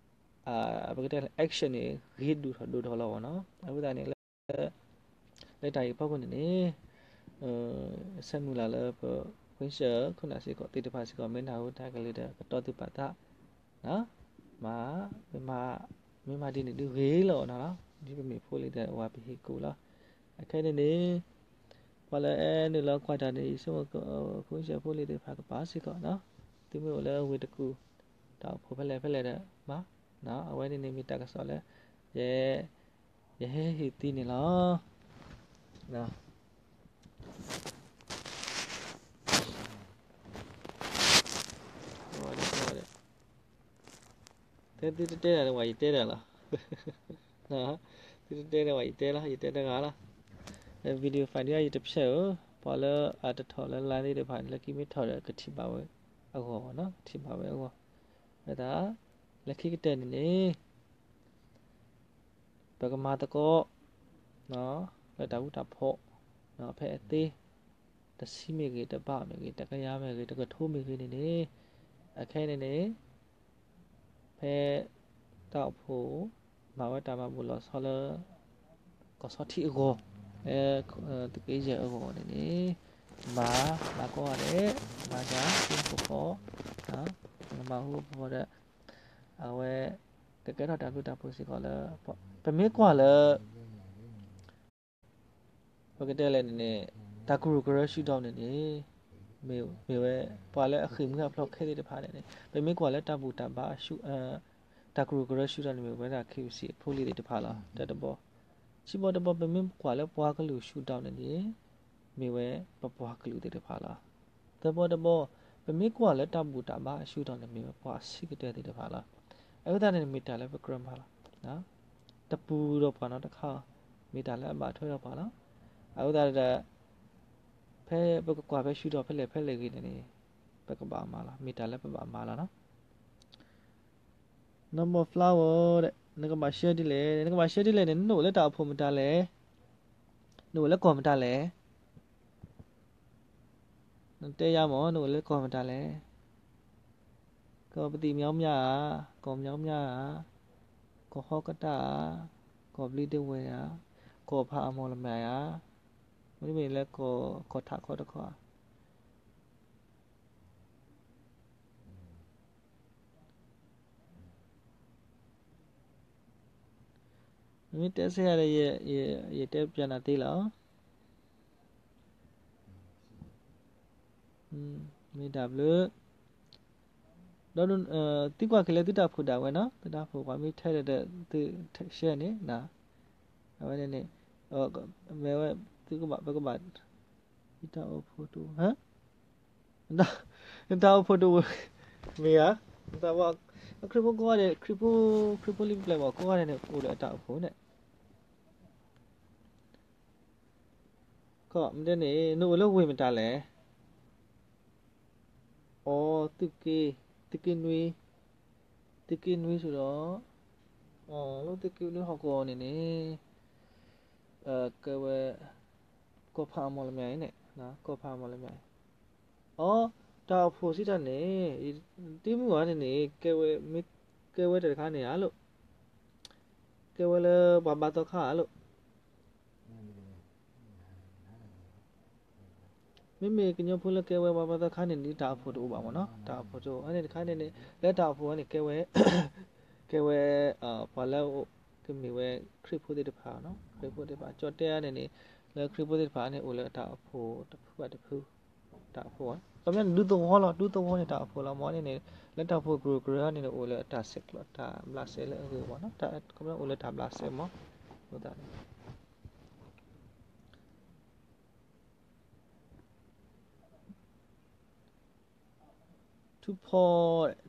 ပကတဲလၢ action န့ၣ် ဂ့ၤဒိၣ်ထီၣ်ဒိၣ်ထီၣ်လီၤဘၣ်နီၤ. အဃိသတးန့ၣ်လၢ လၢတၢ်အံၤဖီခိၣ်န့ၣ်န့ၣ် ဆၢမုၢ်လၢ်လၢပ ခွံဆၢ ခိၣ်နၢ်စ့ၢ်ကီးသ့ၣ်တဖၣ်စ့ၢ်ကီး မ့ၢ်နၢ်ဟူတၢ်ကလုၢ်ဒီး ကတီၤသုပာ်သး မ့ၢ် မ့ၢ်မၤဒ်န့ၣ်ဒုးဂ့ၤလီၤနီၤ. ဒ်ပမ့ၢ်ဖိလံၤဒီး ဝၤပဟ့ၣ်ကူၣ်လီၤ. အခဲန့ၣ်န့ၣ် ပှၤလၢအဲၣ်နုာ်လီၤကွၢ်တၢ်န့ၣ် ယဆိကမိၣ် ခွံဆၢဖိလံၤသ့ၣ်တဖၣ်ကပာ်စ့ၢ်ကီးနီၤ. သုမ့ၢ်အိၣ်လၢဝ့ၢ်တကူၣ် တၢ်အိၣ်ဖှိၣ်ဖဲလဲၣ်ဖဲလဲၣ်ဒီး မၤ အဝဲန့ၣ်န့ၣ်မ့ၢ်တၢ်ကစီၣ်လၢ ယ ယဟဲဟ့ၣ်သံန့ၣ်လီၤ. တဲသုတတဲတၢ်ဒီးဝဲ ယတဲတၢ်လီၤ. သုတတဲဒီးဝဲ ယတဲလီၤ ယတဲတဂၤလီၤ. လၢ video file ဒ်အံၤ ယတဖျဲးဧၢ, ပှၤလၢအတထီၣ်လၢ line သ့ၣ်တဖၣ်န့ၣ် လၢခံမ့ၢ်ထီၣ်ဒီး ကထံၣ်ဘၣ်ဝဲအဂီၢ်နီၤ, ကထံၣ်ဘၣ်ဝဲအဂီၢ်. ဝဲဒၣ် လၢခံကတၢၢ်န့ၣ်န့ၣ် ပကမၤသကိး လၢတၢ်ဃူတၢ်ဖိး ဖဲအသ့ တဆံမ့ၢ်ဂ့ၤ, တဘးမ့ၢ်ဂ့ၤ, တကယၤမ့ၢ်ဂ့ၤ, တကထိမ့ၢ်ဂ့ၤန့ၣ်န့ၣ်, အခဲန့ၣ်န့ၣ် ဖဲတၢ်အိၣ်ဖှိၣ် မၤဝဲတၢ်မၤဘူၣ်လီၤဆီလၢ ကီၢ်ဆီထံအဂီၢ်, လၢသုးက့ယဲၢ်အဂီၢ်န့ၣ်န့ၣ်, မၤ, မၤကိးဂၤဒဲး, မၤတၢ်ဃူဃီ, မၤဃူဃီဒီး အဝဲ ကကဲထီၣ်တၢ်ဘျုးတၢ်ဖှိၣ်စ့ၢ်ကီးလၢ ပမ့ၢ်ကွၢ်လၢ ပကတဲလဲၣ်န့ၣ်န့ၣ် တၢ်ကရူၢ်ကရၢ shutdown န့ၣ်န့ၣ် မ့ၢ်ဝဲ ပှၤလၢအဃ့ၢ်မှံဟးဖျိးခဲသ့ၣ်တဖၣ်န့ၣ်န့ၣ် ပမ့ၢ်ကွၢ်လၢတၢ်ဘူၣ်တၢ်ဘါ တၢ်ကရူၢ်ကရၢ shutdown န့ၣ် မ့ၢ်ဝဲဒၣ် ခ့ပစံၣ် ဖိလံၤသ့ၣ်တဖၣ်လီၤ. တၢ်တဘီ, ခံဘီတဘီ ပမ့ၢ်ကွၢ်လၢပှၤကလုာ် shutdown န့ၣ်န့ၣ် မ့ၢ်ဝဲပပှၤကလုာ်သ့ၣ်တဖၣ်လီၤ. သၢဘီတဘီ ပမ့ၢ်ကွၢ်လၢတၢ်ဘူၣ်တၢ်ဘါအ shutdown န့ၣ် မ့ၢ်ဝဲပှၤအဆံးကတၢၢ်သ့ၣ်တဖၣ်လီၤ. အဃိသတးန့ၣ် မ့ၢ်တၢ်လၢပကြၢးမၤလီၤ. တပူၤဒီးပှၤနီတခါ, မ့ၢ်တၢ်လၢအဘၣ်ထွဲဒီးပှၤလီၤ. အဃိသတးဒီး ဖဲပကကွၢ်ဖဲ shutdown ဖဲလဲၣ်ဖဲလဲၣ်ဂ့ၤန့ၣ်န့ၣ် ပကဘၣ်မၤလီၤ. မ့ၢ်တၢ်လၢပဘၣ်မၤလီၤနီၤ. နီၢ်မီၢ် flower ဒီး နကဘၣ် share ဒ်လဲၣ်, နကဘၣ် share ဒ်လဲၣ်န့ၣ် နအိၣ်လၢတၢ်အိၣ်ဖှိၣ်မတၤလဲၣ်, နအိၣ်လၢကီၢ်မတၤလဲၣ်, နတဲယၤမ့ၢ် နအိၣ်လၢကီၢ်မတၤလဲၣ်, ကီၢ်ပသံၣ်မၠီမၠါဧါ, ကီၢ်မၠီမၠါဧါ, ကီၢ်ဟီကတၢၢ်ဧါ, ကီၢ်ဘျံးဒဝဲၢ်ဧါ, ကီၢ်ဖးအမီၢ်လမၠဲၣ်ဧါ, မ့တမ့ၢ်လၢကီၢ် ကီၢ်ထးခီတခီဧါ. မ့ၢ်တဲဆၢယၤဒီး ယတဲပျးနၤသ့လီၤ. မ့ၢ်တၢ်ဘျုး, ဒီး သုကွၢ်က့ၤလၢသုတၢ်အိၣ်ဖှိၣ်ဒၣ်ဝဲနီၤ, သုတၢ်အိၣ်ဖှိၣ်ပှၤမ့ၢ်ထဲဒီး သု share န့ၣ်, အဝဲန့ၣ်န့ၣ် မ့ၢ်ဝဲ သုကဘၣ် ပကဘၣ် သုတၢ်အိၣ်ဖှိၣ်တအိၣ် နတၢ်အိၣ်ဖှိၣ်တအိၣ် မ့ၢ်ဧါ, နတၢ်ဘၣ် ခရံာ်ဖိကိးဂၤဒဲး ခရံာ်ဖိ ခရံာ်ဖိလံပျဲၢ်ဘၣ်ကိးဂၤဒဲးန့ၣ် အိၣ်ဒီးအတၢ်အိၣ်ဖှိၣ်န့ၣ် ကီၢ်မ့ၢ်တဲန့ၣ် နအိၣ်လၢဝ့ၢ်မတၤလဲၣ်, အီ သုးက့ သုးက့နွံ, သုးက့နွံဆိဒီး အီ လၢသုးက့နွံဟီၣ်ကဝီၤန့ၣ်န့ၣ် ကဲဝဲ ကီၢ်ဖးအမီၢ်လမၠဲၣ်အံၤန့ၣ်, ကီၢ်ဖးအမီၢ်လမၠဲၣ်အံၤ, အီ တၢ်အိၣ်ဖှိၣ်စံးတၢ်န့ၣ် တမုၢ်ဂီၤန့ၣ်န့ၣ် ကဲဝဲ မ့ၢ်ကဲဝဲတၢ်တခါန့ၣ်ဧါလိၤ, ကဲဝဲလၢပှၤဘါသီခါဧါလိၤ, မ့ၢ် မ့မ့ၢ်ကညီဖိလၢကဲဝဲပှၤဘါသီခါန့ၣ် ဒ်တၢ်အိၣ်ဖှိၣ်တအိၣ်ဘၣ်မ့ၢ်နီၤ, တၢ်အိၣ်ဖှိၣ်တအိၣ်, အန့ၣ်တခါန့ၣ်န့ၣ် လၢတၢ်အိၣ်ဖှိၣ်ဝဲန့ၣ် ကဲဝဲ ကဲဝဲ ပှၤလၢ ကမ့ၢ်ဝဲခရံာ်ဖိသ့ၣ်တဖၣ်နီၤ, ခရံာ်ဖိသ့ၣ်တဖၣ် ကၠီၣ်တဲအါန့ၣ်န့ၣ် လၢခရံာ်ဖိသ့ၣ်တဖၣ်န့ၣ် အိၣ်လၢတၢ်အိၣ်ဖှိၣ်တဖုဘၣ်တဖု, တၢ်အိၣ်ဖှိၣ်, ခီပညီန့ၣ် ဒူသဝီလီၤ, ဒူသဝီန့ၣ် တၢ်အိၣ်ဖှိၣ်လီၤမ့ၢ်န့ၣ်န့ၣ် လၢတၢ်အိၣ်ဖှိၣ်ကရူၢ်ကရၢန့ၣ်န့ၣ် အိၣ်လၢတၢ်ဆဲးကျိး တၢ်ဘျးစဲလၢအဂ့ၤမ့ၢ်နီၤ, ခီပညီအိၣ်လၢတၢ်ဘျးစဲမ့ၢ်, အဃိသတးန့ၣ် ထူဖီ,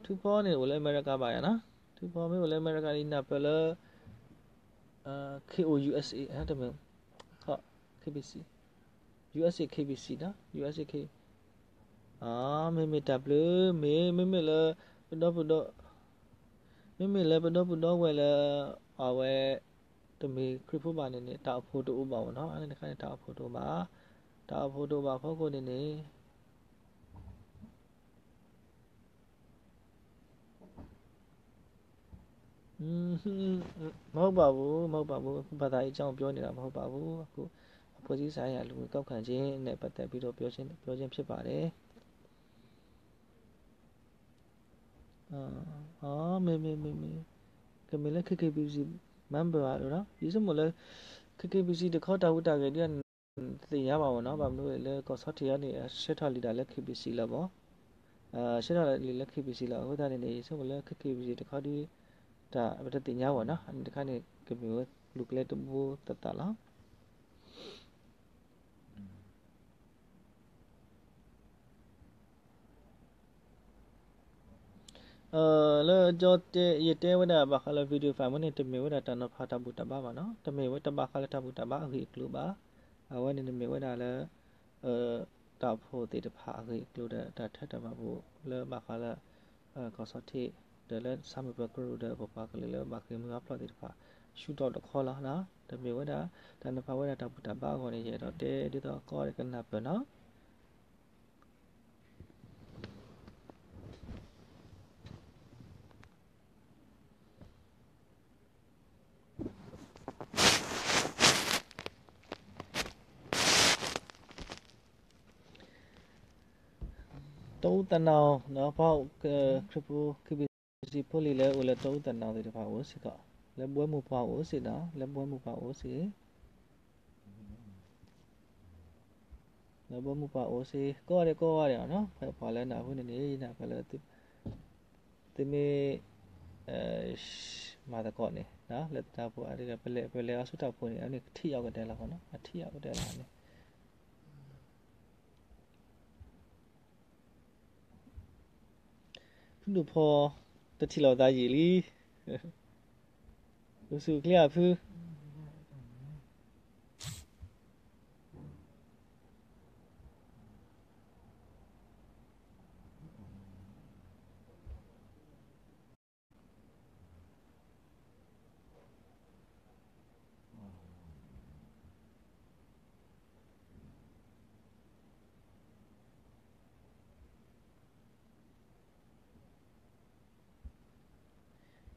ထူဖီန့ၣ်အိၣ်လၢအမဲရကၤဘၣ်ယၤနီၤ, ထူဖီမ့ၢ်အိၣ်လၢအမဲရကၤန့ၣ် ယနၢ်ပၢၢ်လၢ K O U S A တမ့ၢ် K B C, U S A K B C နီၤ, U S A K, မ့မ့ၢ်တၢ်ဘျုးမ့ၢ် မ့မ့ၢ်လၢ ပဒီပုၢ်ဒီ မ့မ့ၢ်လၢပဒီပုၢ်ဒီဝဲၢ်လၢ အဝဲ တမ့ၢ်ခရံာ်ဖိဘၣ်န့ၣ်န့ၣ် တၢ်အိၣ်ဖှိၣ်တအိၣ်ဘၣ်မ့ၢ်နီၤ, အန့ၣ်တခါန့ၣ် တၢ်အိၣ်ဖှိၣ်တအိၣ်ဘၣ်, တၢ်အိၣ်ဖှိၣ်တအိၣ်ဘၣ်အဖီခိၣ်န့ၣ်န့ၣ် မဟုတ်ပါဘူး, မဟုတ်ပါဘူး, ဘာသာရေးအကြောင်းပြောနေတာ မဟုတ်ပါဘူး, အခု အဖွဲ့အစည်းဆိုင်ရာ လူဝင်ကောက်ခံခြင်းနဲ့ ပတ်သက်ပြီးတော့ ပြောခြင်း ပြောခြင်းဖြစ်ပါတယ်. မ့ၢ် မ့ၢ် မ့ၢ် မ့ၢ် ကမ့ၢ်လၢ K K B C member ဧါ ဒီး ယဆိကမိၣ်လၢ K K B C တခီတၢ်ဟူးတၢ်ဂဲၤဒ် တသ့ၣ်ညါဘၣ်မ့ၢ်နီၤ, ဘၣ်မနုၤလၢ ကီၢ်ဆီထံးအံၤန့ၣ် ဆှၢထီၣ်လံာ်ဒၣ်လၢ K B C လီၤမ့ၢ်, ဆှၢထီၣ်လံာ်လၢ K B C လီၤ. အဃိသတးန့ၣ်န့ၣ် ယဆိကမိၣ်လၢ K K B C တခီဒီး တၢ်ပတသ့ၣ်ညါဘၣ်နီၤ, အန့ၣ်တခါန့ၣ် ကမ့ၢ်ဝဲကျိၤကျဲတဘိသးသးလီၤ. လၢကၠီတဲ ယတဲဝဲဒၣ်ဘၣ်ဃးလၢ video file မ့ၢ်န့ၣ် တမ့ၢ်ဝဲဒၣ်တၢ်နီၤဖးတၢ်ဘူၣ်တၢ်ဘါဘၣ်နီၤ, တမ့ၢ်ဝဲတဘၣ်ဃးလၢတၢ်ဘူၣ်တၢ်ဘါအဂ့ၢ်အကျိၤဘၣ်. အဝဲန့ၣ်န့ၣ်မ့ၢ်ဝဲဒၣ်လၢ တၢ်အိၣ်ဖှိၣ်သ့ၣ်တဖၣ်အဂ့ၢ်အကျိၤဒီး တၢ်ထဲတၢ်မၤဘူၣ်လၢဘၣ်ဃးလၢ ကီၢ်ဆီထံး ဒီးလၢဆၣ်မုၢ်ပၢၤကရူၢ်ဒီး ပပှၤကလုာ်လၢဘၣ်ဃ့ၢ်မှံဟးဖျိးသ့ၣ်တဖၣ် ဆူၣ်ထီၣ်တခီလီၤ. တမ့ၢ်ဝဲဒၣ် တၢ်နီၤဖးဝဲဒၣ်တၢ်ဘူၣ်တၢ်ဘါအဂီၢ်န့ၣ် ယအဲၣ်ဒိးတဲဒ်သိးကိးဂၤဒဲးကနၢ်ပၢၢ်နီၤ. တအူသနၢ် ပှၤ ခရံာ်ဖိ KBC ဖိလံၤလၢအိၣ်လၢတအူသနၢ်သ့ၣ်တဖၣ်အိၣ်စ့ၢ်ကီး, လၢဘှဲမုၢ်ပှၢ်အိၣ်စ့ၢ်နီၤ, လၢဘှဲမုၢ်ပှၢ်အိၣ်စ့ၢ် လၢဘှဲမုၢ်ပှၢ်အိၣ်စ့ၢ် ကိးဂၤဒဲးကိးဂၤဒဲးနီၤ, ဖဲပှၤလၢနၢ်ဟူန့ၣ်န့ၣ် ယနၢ်ပၢၢ်လၢ သုမ့ၢ် မၤသကိးန့ၣ် လၢတၢ်ဖိ ပလဲၤအီၤဆူတၢ်ဖိန့ၣ် အန့ၣ်ကထံၣ်အီၤကတဲလီၤနီၤ, အထံၣ်အီၤကတဲလီၤန့ၣ် ဖုဒိၣ်ဖီ တထံၣ်လိာ်သးယံာ်လံ, အိၣ်ဆူၣ်အိၣ်ချ့အဖု,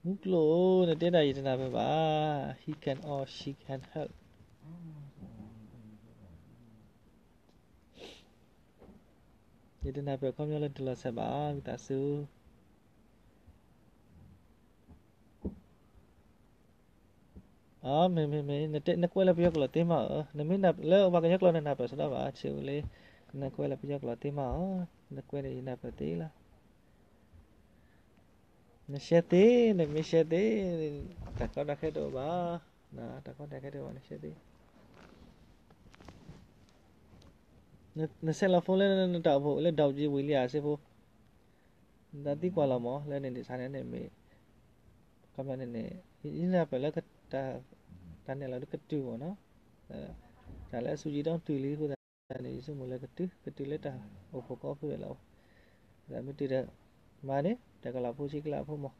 မူကျိၣ်ဧၢ, နတဲဒၣ်ယတနၢ်ပၢၢ်ဘၣ်, he can or she can help. ယတနၢ်ပၢၢ်ခီပညီလၢတလီၤဆဲးဘၣ်, ဝံသးစူၤ မ့ၢ်မ့ၢ်မ့ၢ် နကွဲးလၢပယီၤကျိာ်သ့မးဧၢ, နမ့ၢ်လၢပှၤကညီကျိာ်နနၢ်ပၢၢ်စ့ၢ်ကီးဘၣ်, ဆံးဝံၤလံ, နကွဲးလၢပယီၤကျိာ်သ့မးဧၢ, နကွဲးန့ၣ်ယနၢ်ပၢၢ်သ့လီၤ. နရှဲသ့, နမ့ၢ်ရှဲသ့, တၢ်ကီတၢ်ခဲတအိၣ်ဘၣ်, တၢ်ကီတၢ်ခဲတအိၣ်ဘၣ်, နရှဲသ့. နဆဲးလီၤဖိလၢနတၢ်အိၣ်ဖှိၣ်လၢ ဒီကၠံဝံၤလံဧါ စ့ဖိ, နသံကွၢ်လီၤမး လၢန့ၣ်ဒ်ဆါန့ၣ်န့ၣ်မ့ၢ် ခီပညီန့ၣ်န့ၣ် ယနၢ်ပၢၢ်လၢ တၢ်နဲၣ်လီၤဒ်ကတုၤမးနီၤ, တၢ်လၢအစူၢ်ကံဒီးတုၤလံအဃိသတးန့ၣ် ယဆိကမိၣ်လၢကတုၤ ကတုၤလၢတၢ်အိၣ်ဖှိၣ်ကိးဖုဒီးလီၤ, တၢ်မ့ၢ်တုၤဒီး မၤန့ၣ် တၢ်ကလးဖိဆံကလးဖိမး.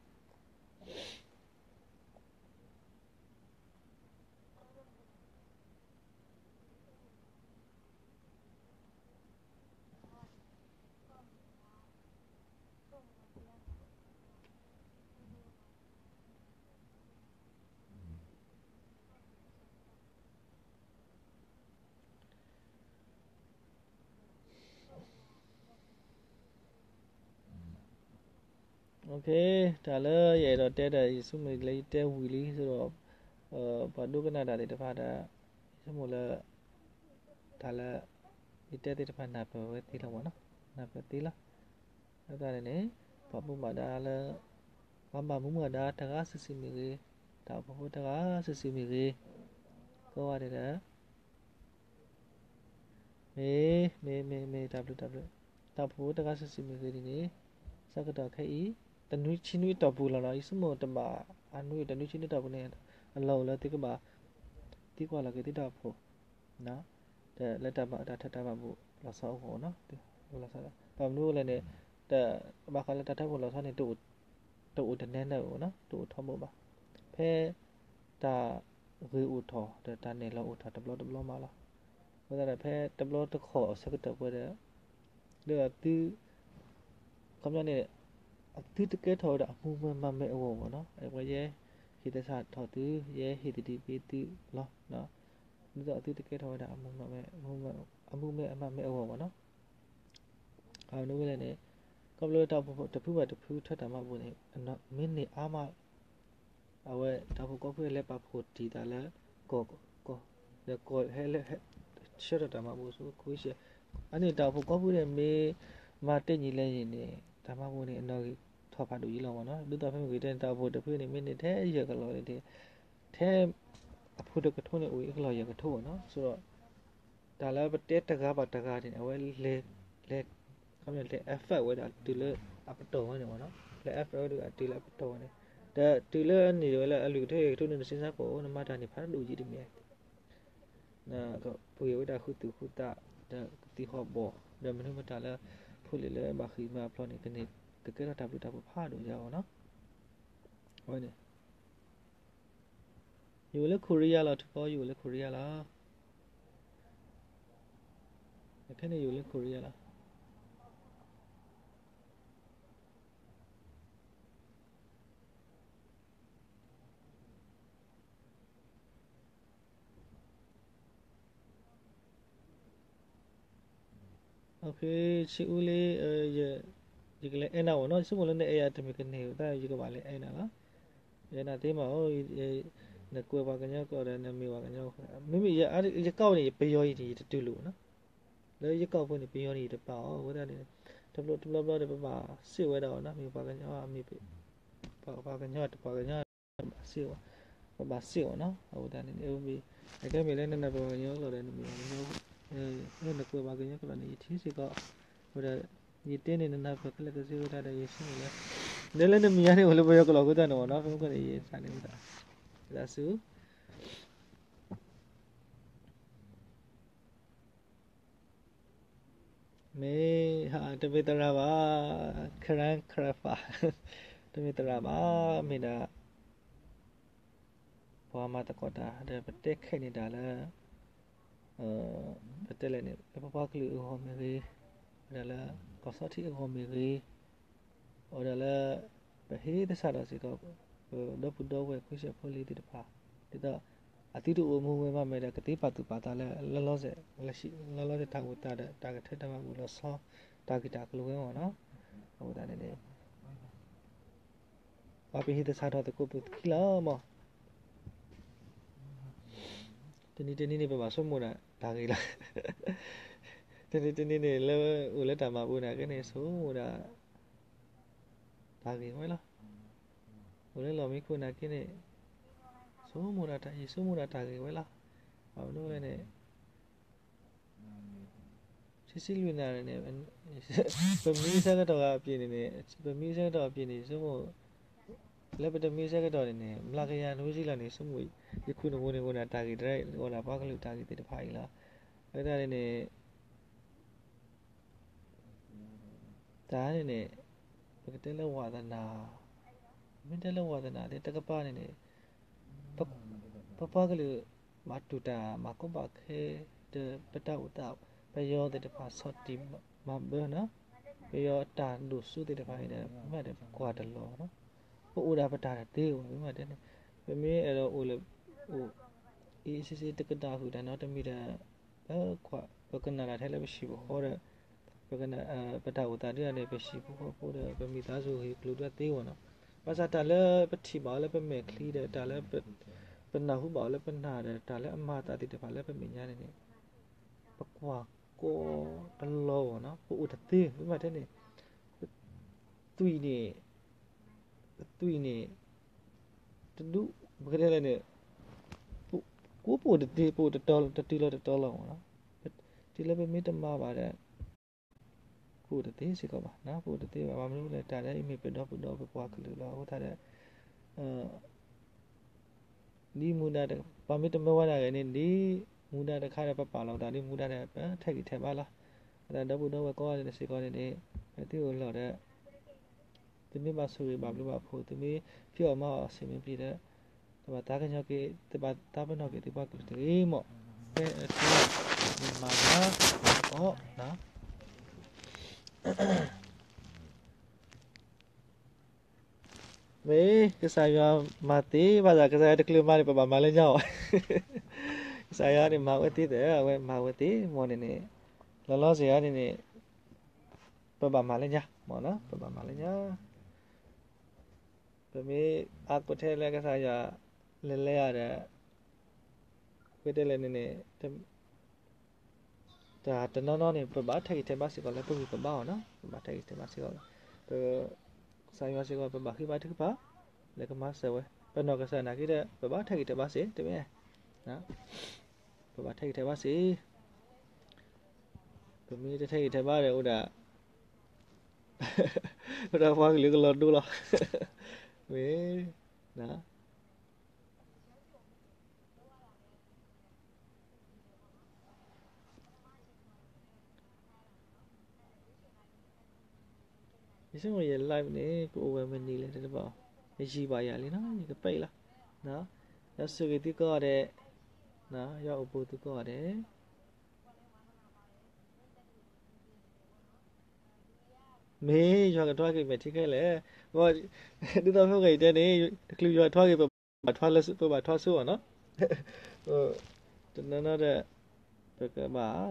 တၢ်လၢယအဲၣ်ဒိးတဲဒီး ယဆိကမိၣ်လၢယတဲဝံၤလံ ဆိဒီး ပှၤဒိကနၣ်တၢ်သ့ၣ်တဖၣ်ဒီး ယဆိကမိၣ်လၢ တၢ်လၢ ယတဲသ့ၣ်တဖၣ်နၢ်ပၢၢ်ဝဲသ့လီၤမ့ၢ်နီၤ, နၢ်ပၢၢ်သ့လီၤ. အဃိသတးန့ၣ်န့ၣ် ပှၤဘၣ်မူဘၣ်ဒါလၢ ပှၤဘၣ်မူဘၣ်ဒါတဂၤစုာ်စုာ်မ့ၢ်ဂ့ၤ, တၢ်အိၣ်ဖှိၣ်ဖိတဂၤစုာ်စုာ်မ့ၢ်ဂ့ၤ, ကိးဂၤဒဲးဒီး မ့ၢ် မ့ၢ် မ့ၢ် မ့ၢ် တၢ်ဘျုး တၢ်ဘျုး, တၢ်အိၣ်ဖှိၣ်ဖိတဂၤစုာ်စုာ်မ့ၢ်ဂ့ၤန့ၣ်န့ၣ် ဆၢကတီၢ်ခဲအံၤ တနွံဆံနွံတီၢ်ပူၤလီၤနီၤ, ယဆိကမိၣ်တဘၣ်အနွံ တနွံဆံနွံတီၢ်ပူၤန့ၣ် အလီၢ်အိၣ်လၢသုကဘၣ် သံကွၢ်လီၤက့ၤသုတၢ်အိၣ်ဖှိၣ် လၢတၢ်ထၢၣ်တၢ်မၤဘူၣ်လီၤဆီအဂီၢ်နီၤ, ဘၣ်မနုၤလဲၣ်န့ၣ် ဘၣ်ဃးလၢတၢ်ထၢၣ်မၤဘူၣ်လီၤဆီန့ၣ် တအိၣ်တနဲနၢၤအီၤနီၤ, တအိၣ်ထီဘိဘၣ်. ဖဲတၢ်ဂ့ၢ်အိၣ်ထီၣ်ဒီးတၢ်နဲၣ်လီၤအိၣ်ထီၣ်တဘျီတဘျီမးလီၤ. အဃိသတးဒီး ဖဲတဘျီတခီၣ်အဆၢကတီၢ်ပှဲၤဒီး ဒီးသု ခီပညီန့ၣ် အသုတကဲထီၣ်ဝဲဒၣ်အမူမဲမၤမဲအဂီၢ်ဘၣ်နီၤ, အဝဲယဲဟ့ၣ်သဆၣ်ထီၣ်သု, ယဲဟ့ၣ်သဒံးဘ့ၣ်သုလီၤ. ဒ်သိးအသုတကဲထီၣ်ဝဲဒၣ် အမူမဲအမၤမဲအဂီၢ်ဘၣ်နီၤ. ဘၣ်မနုၤလဲၣ်န့ၣ် ခီဖျိလၢတၢ်အိၣ်ဖှိၣ်ဖိတဖုဘၣ်တဖုထၢတၢ်မၤဘူၣ်န့ၣ် မ့ၢ်န့ၢ်အါမး အဝဲတၢ်အိၣ်ဖှိၣ်ကိးဖုလဲၤပာ်ဖှိၣ်တံၢ်သးလၢ ကီၢ် ကီၢ် ဒီးကီၢ်ဟဲလၢ ဆှၢထီၣ်တၢ်မၤဘူၣ်ဆူ ခွံဆဲး, အန့ၣ်တၢ်အိၣ်ဖှိၣ်ကိးဖုန့ၣ် မ့ၢ်မၤတ့ၢ်ညီလဲၣ်န့ၣ်န့ၣ် တၢ်မၤဘူၣ်န့ၣ် အနီၣ်ဂံၢ်ထီၣ်ဖးဒိၣ်အံၤလီၤမ့ၢ်နီၤ. ဒ်သိးဖဲမ့ၢ်ဂ့ၤတဲန့ၣ် တၢ်အိၣ်ဖှိၣ်တဖုန့ၣ် မ့ၢ်န့ၢ်ထဲယဲၢ်ကလီၢ်န့ၣ် ထဲအဖုတကထိန့ၣ် အိၣ်အကလီၢ်ယဲၢ်ကထိမ့ၢ်နီၤ. ဆိဒီး တၢ်လၢပတဲတဂၤဘၣ်တဂၤန့ၣ် အဝဲလဲၤ လဲၤ ခီပညီလဲၤ affect ဝဲဒၣ်တုၤလၢအပတီၢ်ဝဲန့ၣ်မ့ၢ်နီၤ, လဲၤ affect ဝဲဒၣ်တုၤလၢအပတီၢ်ဝဲန့ၣ်, ဒီးတုၤလၢအန့ၢ်ဝဲလၢအလွံၢ်ကထိယဲၢ်ကထိန့ၣ် နစံးစါကိး နမၤတၢ်န့ၣ်ဖးဒိၣ်ကံတမံၤ ပှ့ၤဝဲဒၣ်ဃုသူၣ်ဃုသး ဒီးကသံၣ်ဃီဘီၣ် ဒီးမနုၤမတၤလၢ ဖိလံၤလၢဘၣ်ဃ့ၢ်မှံဟးဖျိးန့ၣ် ကကဲထီၣ်တၢ်ဘျုးတၢ်ဖှိၣ်ဖးဒိၣ်ယါအီၤနီၤ. အဝဲန့ၣ် ယအိၣ်လၢခိရံယါလီၤ, ထူကီ ယအိၣ်လၢခိရံယါလီၤ. ခဲန့ၣ်ယအိၣ်လၢခိရံယါလီၤ. ဆံးအူလံ, ယကလဲၤအဲၣ်နၤအီၤနီၤ, ယဆိကမိၣ်လၢနအဲၣ်ယၤတမံၤကန့ၢ်အသး ယကဘၣ်လဲၤအဲၣ်နၤလီၤ. အဲၣ်နၤသ့မး, နကွဲးပှၤကညီကျိာ်ဒီး နမ့ၢ်ပှၤကညီ, မ့မ့ၢ်ယကီၢ်န့ၣ် ယပယီၤအံၤန့ၣ် ယတတုၤလၢၤနီၤ. လၢယကီၢ်ဖိန့ၣ် ပယီၤန့ၣ် ယတပာ်အီၤ, အဃိသတးန့ၣ် တဘျီဘျီဒီး ပဘၣ်စံးဝဲဒၣ်အီၤနီၤ, မ့ၢ်ပှၤကညီ, ပှၤကညီ တပှၤကညီ ဘၣ်စံးဝဲ, ပဘၣ်စံးအီၤနီၤ, အဃိသတးန့ၣ် အကဲမ့ၢ်လၢနနၢ်ပၢၢ်ပှၤကညီကျိာ်ဒီး နမ့ၢ်ပှၤကညီ, နကွဲးပှၤကညီကျိာ်န့ၣ် ယထံၣ်စ့ၢ်ကီး, အဃိဒီး ယတဲန့ၣ် နနၢ်ပၢၢ်ခဲလၢာ်ကစ့ၢ်ဝဲဒၣ်ဒီး ယဆိကမိၣ်လၢ ဒ်လၢနမံၤညါန့ၣ် အိၣ်လၢပယီၤကျိာ်အဃိသတးန့ၣ်မ့ၢ်နီၤ, ဖဲမုၢ်ကီၢ်န့ၣ် ယသးန့ၣ်ဝဲဒၣ်, သးစူၤ မ့ၢ် တမ့ၢ်သရၣ်ဘၣ်, ခရၣ်ခရၣ်ဖး, တမ့ၢ်သရၣ်ဘၣ်, မ့ၢ်ဒၣ် ပှၤမၤသကိးတၢ် ဒီးပတဲခဲန့ၣ်တၢ်လၢ ပတဲလဲၣ်န့ၣ် လၢပပှၤကလုာ်အဂီၢ်မ့ၢ်ဂ့ၤ, အိၣ်ဒၣ်လၢ ကီၢ်စီထံအဂီၢ်မ့ၢ်ဂ့ၤ, အိၣ်ဒၣ်လၢ ပဟ့ၣ်သဆၣ်ဒီးစ့ၢ်ကီး ပဒီပုၢ်ဒီဝဲၢ်ခွံဆဲးဖိလံၤသ့ၣ်တဖၣ်, ဒ်သိး အသုတအိၣ်မူဝဲမးမဲာ်ဒီး ကသ့ပာ်သူၣ်ပာ်သးလၢ လၢလီၤ လၢလီၤစဲၣ်တၢ်အိၣ်သးဒီး တၢ်ကထၢတၢ်မၤဘူၣ်လီၤဆီ တၢ်ဂ့ၢ်တၢ်ကျိၤဝဲမ့ၢ်နီၤ, အဃိသတးန့ၣ်န့ၣ် ပှၤပဟံးသဆၣ်ထီၣ်သကိးပူၤသခံလီၤမး, တနံၤတနံၤန့ၣ် ပဘၣ်ဆိကမိၣ်ဒၣ်တၢ်ဂ့ၢ်လီၤ, တနံၤတနံၤန့ၣ် လၢအိၣ်လၢတၢ်မၤဘူၣ်နာ်က့န့ၣ် ဆိကမိၣ်ဒၣ် တၢ်ဂ့ၢ်ဝဲလီၤ, အိၣ်လၢလီၢ်မံခိၣ်နာ်က့န့ၣ် ဆိကမိၣ်ဒၣ်တၢ် ယဆိကမိၣ်ဒၣ်တၢ်ဂ့ၢ်ဝဲလီၤ, ဘၣ်မနုၤလဲၣ်န့ၣ် ဆံးဆံးလွံၢ်နၣ်ရံၣ်န့ၣ် ပမံဆၢကတီၢ်အပျ့ၤန့ၣ်န့ၣ် ပမံဆၢကတီၢ်အပျ့ၤန့ၣ် ဆိကမိၣ် လၢပတမံဆၢကတီၢ်န့ၣ်န့ၣ် မျးကယၤနွံဆံလီၤန့ၣ် ဆိကမိၣ် ယခိၣ်နူာ်ပူၤန့ၣ် အိၣ်ဒၣ်တၢ်ဂ့ၢ်တရၢ အိၣ်ဒၣ်ပှၤကလုာ်တၢ်ဂ့ၢ်သ့ၣ်တဖၣ်အံၤလီၤ, အဃိသတးန့ၣ်န့ၣ် တၢ်န့ၣ်န့ၣ် ပကတဲလၢဝါသနာ, မ့ၢ်တဲလၢဝါသနာသ့ၣ်တကပၤန့ၣ်န့ၣ် ပပှၤကလုာ် ဘၣ်တူၢ်တၢ်မၤကီဘၣ်ခဲ ဒီးပတၢ်အိၣ်သး ပယီၤသ့ၣ်တဖၣ်ဆီၣ်တံၢ်မၤဘၢနီၤ, ပယီၤတၢ်ဒိၣ်စိသ့ၣ်တဖၣ်န့ၣ်ဒီး မ့ၢ်ဒီးပကွၢ်တလီၤနီၤ, ပအိၣ်ဒၣ်ပတၢ်တသ့ဝဲ မ့ၢ်တဲန့ၣ် ပမ့ၢ်အဲၣ်ဒိးအိၣ်လၢ အိၣ် အ့ၣ်စ့စ့တကတၢၢ်ဃုာ်တၢ်နီတမံၤဒီး ပကနၣ်တၢ်ထဲလၢပဆံးပဃီဒီး ပတၢ်အိၣ်သးဒ်န့ၣ် ပဟံၣ်ဖိဃီဖိဒီး ပမိသားစုဟံၣ်ပူၤဒ်သ့အဂီၢ်နီၤ. ဘၣ်ဆၣ်တၢ်လၢပထံၣ်ဘၣ်အီၤလၢပမဲာ်ချံဒီး တၢ်လၢပနၢ်ဟူဘၣ်အီၤလၢပနၢ်ဒီး တၢ်လၢအမၤအသးသ့ၣ်တဖၣ်လၢပမဲာ်ညါန့ၣ်န့ၣ် ပကွၢ်ကီတလီၤအဂီၢ်နီၤ, ပအိၣ်တသ့, မ့ၢ်ဘၣ်တဲန့ၣ် ပသွံၣ်န့ၣ်, ပသွံၣ်န့ၣ် တဒူၣ်, ပကတဲလဲၣ်န့ၣ်, ကိးပအိၣ်တသ့, ပအိၣ်တတုၤလီၤတတီၤလီၤမ့ၢ်နီၤ. တုၤလၢပမ့ၢ်တမၤဘၣ်ဒီး ပအိၣ်တသ့စ့ၢ်ကီးဘၣ်, ပအိၣ်တသ့ဘၣ်. ဘၣ်မနုၤလဲၣ်, တၢ်လၢအံၤမ့ၢ်ပဒီပုၢ်ဒီဝဲၢ်ပပှၤကလုာ်လီၤ. အဃိသတးဒီး ဒ်မူဒါတ, ပှၤမ့ၢ်တမၢဝဲဒၣ်ဂ့ၤန့ၣ် ဒ်မူဒါတခါဒီး ပပာ်လီၤသးဒ်မူဒါဒီး ပထၢက့ၤထဲးဘၣ်လီၤ. အတၢ်ဒီပုၢ်ဒီဝဲၢ်ကိးဂၤန့ၣ်စ့ၢ်ကီးန့ၣ်န့ၣ် ပသ့ၣ်အိၣ်လီၤဒီး သုမ့ၢ်ဘၣ်ဆိၣ်ဂ့ၤဘၣ်ဘျုးဘၣ်ဖှိၣ်, သုမ့ၢ်ဖံးအီၣ်မၤအီၣ်အဆင်မ့ၢ်ပျံၤဒီး တဘၣ်သးကညီၤက့ၤ, တဘၣ်သးပ့ၤနီၣ်က့ၤသုပှၤကလုာ်တဂ့ၤမး. ဖဲအထံမ့ၢ်မၤနၤအီၤ မ့ၢ်ကစၢ်ယွၤမၤသ့ဘၣ်ဆၣ် ကစၢ်ယွၤတချုးမၤန့ၣ် ပဘၣ်မၤလၢညါအီၤ, ကစၢ်ယွၤန့ၣ်မၤဝဲသ့ဒီး အဝဲမၤဝဲသ့မ့ၢ်န့ၣ်န့ၣ်, လီၤလီၤဆဲးန့ၣ်န့ၣ် ပဘၣ်မၤလၢညါမ့ၢ်နီၤ, ပဘၣ်မၤလၢညါ. ပမ့ၢ်အါကီးထဲလၢကစၢ်ယွၤလဲၤလဲၤဧါဒီး ဝဲတဲလဲၣ်န့ၣ်န့ၣ် တၢ်တနီၤနီၤန့ၣ် ပဘၣ်ထၢက့ၤထဲးဘၣ်စ့ၢ်ကီးလၢပဂံၢ်ပဘါအီၤနီၤ, ပဘၣ်ထၢက့ၤထဲးဘၣ်စ့ၢ်ကီးလၢ ပကစၢ်ယွၤစ့ၢ်ကီး ပဘၣ်ဃ့ဘါထုကဖၣ် လၢကမၤစၢၤဝဲ, ပနီၢ်ကစၢ်နာ်က့ဒီး ပဘၣ်ထၢက့ၤထဲးဘၣ်စ့ၢ် တမ့ၢ် ပဘၣ်ထၢက့ၤထဲးဘၣ်စ့ၢ်, ပမ့ၢ်တထၢက့ၤထဲးဘၣ်ဒီး အိၣ်ဒၣ် အိၣ်ဒၣ်ပှၤကလုာ်ကလီၤဒိလီၤ, မ့ၢ် ယဆိကမိၣ်ယ live န့ၣ် ကအိၣ်ဝဲမနုၤလဲၣ်တဘၣ်, ယယံာ်ဘၣ်ယၤလံနီၤ ယကပဲာ်လီၤ, ယွၤဆိၣ်ဂ့ၤသုကိးဂၤဒဲး, ယွၤအိၣ်ဘူးသုကိးဂၤဒဲး. မ့ၢ်ယွၤကထွါက့ၤမဲာ်ထံခဲလၢာ်, ဒ်သိးဖိဂၤအံၤတဲန့ၣ် တချုးယွၤထွါက့ၤ ပဘၣ်ထွါဆိအီၤနီၤ, တနီၤနီၤဒီး ပကဘၣ်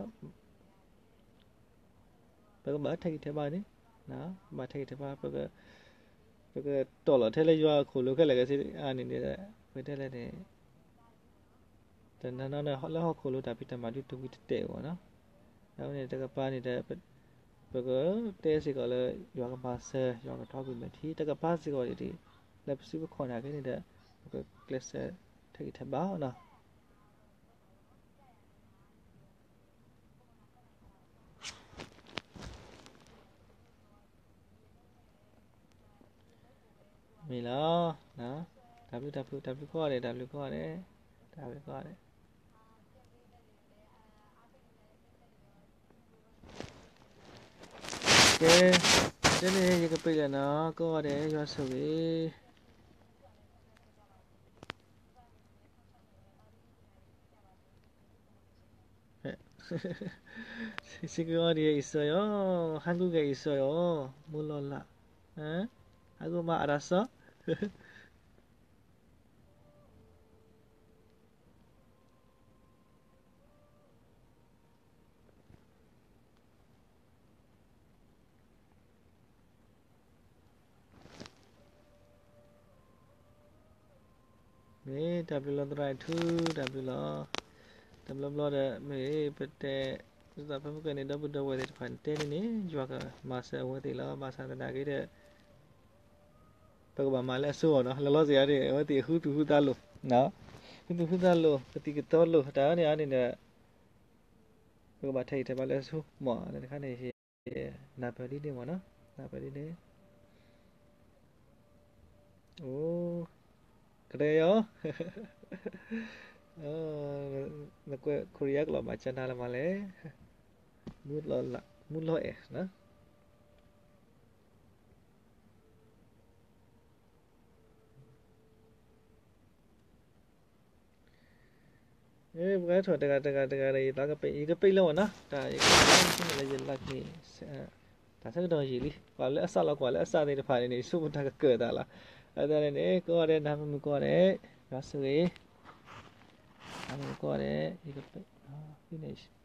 ပကဘၣ်ထၢက့ၤထဲးဘၣ်န့ၣ်, ဘၣ်ထၢက့ၤထဲးဘၣ်, ပကတီၢ်လီၤထဲလၢယွၤအခိၣ်လိၤခဲလၢာ်ကစ့ၢ်အါန့ၣ်န့ၣ်, ပတဲလဲၣ်န့ၣ် တနီၤနီၤန့ၣ် လၢဟီၣ်ခိၣ်လိၤတၢ်ဖံးတၢ်မၤဒုးတဝံၤတတဲာ်အဂီၢ်နီၤ, အဝဲန့ၣ်တကပၤန့ၣ်ဒီး ပကတဲစ့ၢ်ကီးလၢ ယွၤကမၤစၢၤ ယွၤကထွါကွံာ်မဲာ်ထံ, တကပၤစ့ၢ်ကီးဒ် လၢပစုပခီၣ်နာ်က့န့ၣ်ဒီး ပကကျဲးစၢးထၢက့ၤထဲးဘၣ်နီၤ. မ့ၢ်လီၤ, တၢ်ဘျုးတၢ်ဖှိၣ် တၢ်ဘျုးကိးဂၤဒဲး တၢ်ဘျုးကိးဂၤဒဲး, တၢ်ဘျုးကိးဂၤဒဲး. ကဲ, တဲန့ၣ် ယကပ့ၤလဲၣ်နီၤ ကိးဂၤဒဲး ယွၤဆိၣ်ဂ့ၤ. စံးက့ၤအီၤဒ်အံၤ အံၤစီၤယီၤ, ဟးဂူာ်က့ၤအံၤစီၤယီၤ, မူလီၤလး, ဟးဂူာ်မးအတၢ်စီၤ. မ့ၢ်တၢ်ဘျုးလီၤသရၣ်ထူ, တၢ်ဘျုးလီၤ. တဘျီဘျီဒီး မ့ၢ်ပတဲ ဒ်သိးဖဲမုၢ်ကန့ၣ် ဒီပုၢ်ဒီဝဲၢ်သ့ၣ်တဖၣ်န့ၣ် တဲန့ၣ်န့ၣ် ယွၤကမၤစၢၤအဝဲသ့ၣ်လီၤ. ဘၣ်ဆၣ်သနာ်က့ဒီး ပကဘၣ်မၤလၢအဆိအီၤနီၤ. လီၤလီၤဆီဆီန့ၣ် အဝဲသ့ၣ်ဃုသူၣ်ဃုသးလိာ်, ဃုသူၣ်ဃုသးလိာ် ကသံၣ်ကသီလိာ် တၢ်အန့ၣ်အန့ၣ်ဒီး ပကဘၣ်ထဲးဂံၢ်ထဲးဘါလၢအဆိမး. လၢတခါန့ၣ် နၢ်ပၢၢ်ဒ်န့ၣ်မးနီၤ, နၢ်ပၢၢ်ဒ်န့ၣ်. အိ, ကတၢၢ်ယီၤ, နကွဲးခိရံယါကလီၤဘၣ်ကနါလၢမးလဲၣ်, မူလီၤအဲၣ်နီၤ. ပှၤထီၣ်တဂၤတဂၤတဂၤဒီး ယသးကပ့ၤ ယကပ့ၤလၢမးနီၤ, တၢ်ယကပ့ၤလၢယလၢက့ၤ တၢ်ဆၢကတီၢ်ယံာ်လံ, ကွၢ်လၢအစးလီၤ ကွၢ်လၢအစးသ့ၣ်တဖၣ်န့ၣ်န့ၣ် ယဆိကမိၣ်တၢ်ကကၢၢ်သးလီၤ. အဃိသတးန့ၣ်န့ၣ် ကိးဂၤဒဲး နၢ်မုာ်ကိးဂၤဒဲး, ယွၤဆိၣ်ဂ့ၤ, နၢ်မုာ်ကိးဂၤဒဲး, ယကပ့ၤ, ဖဲန့ၣ်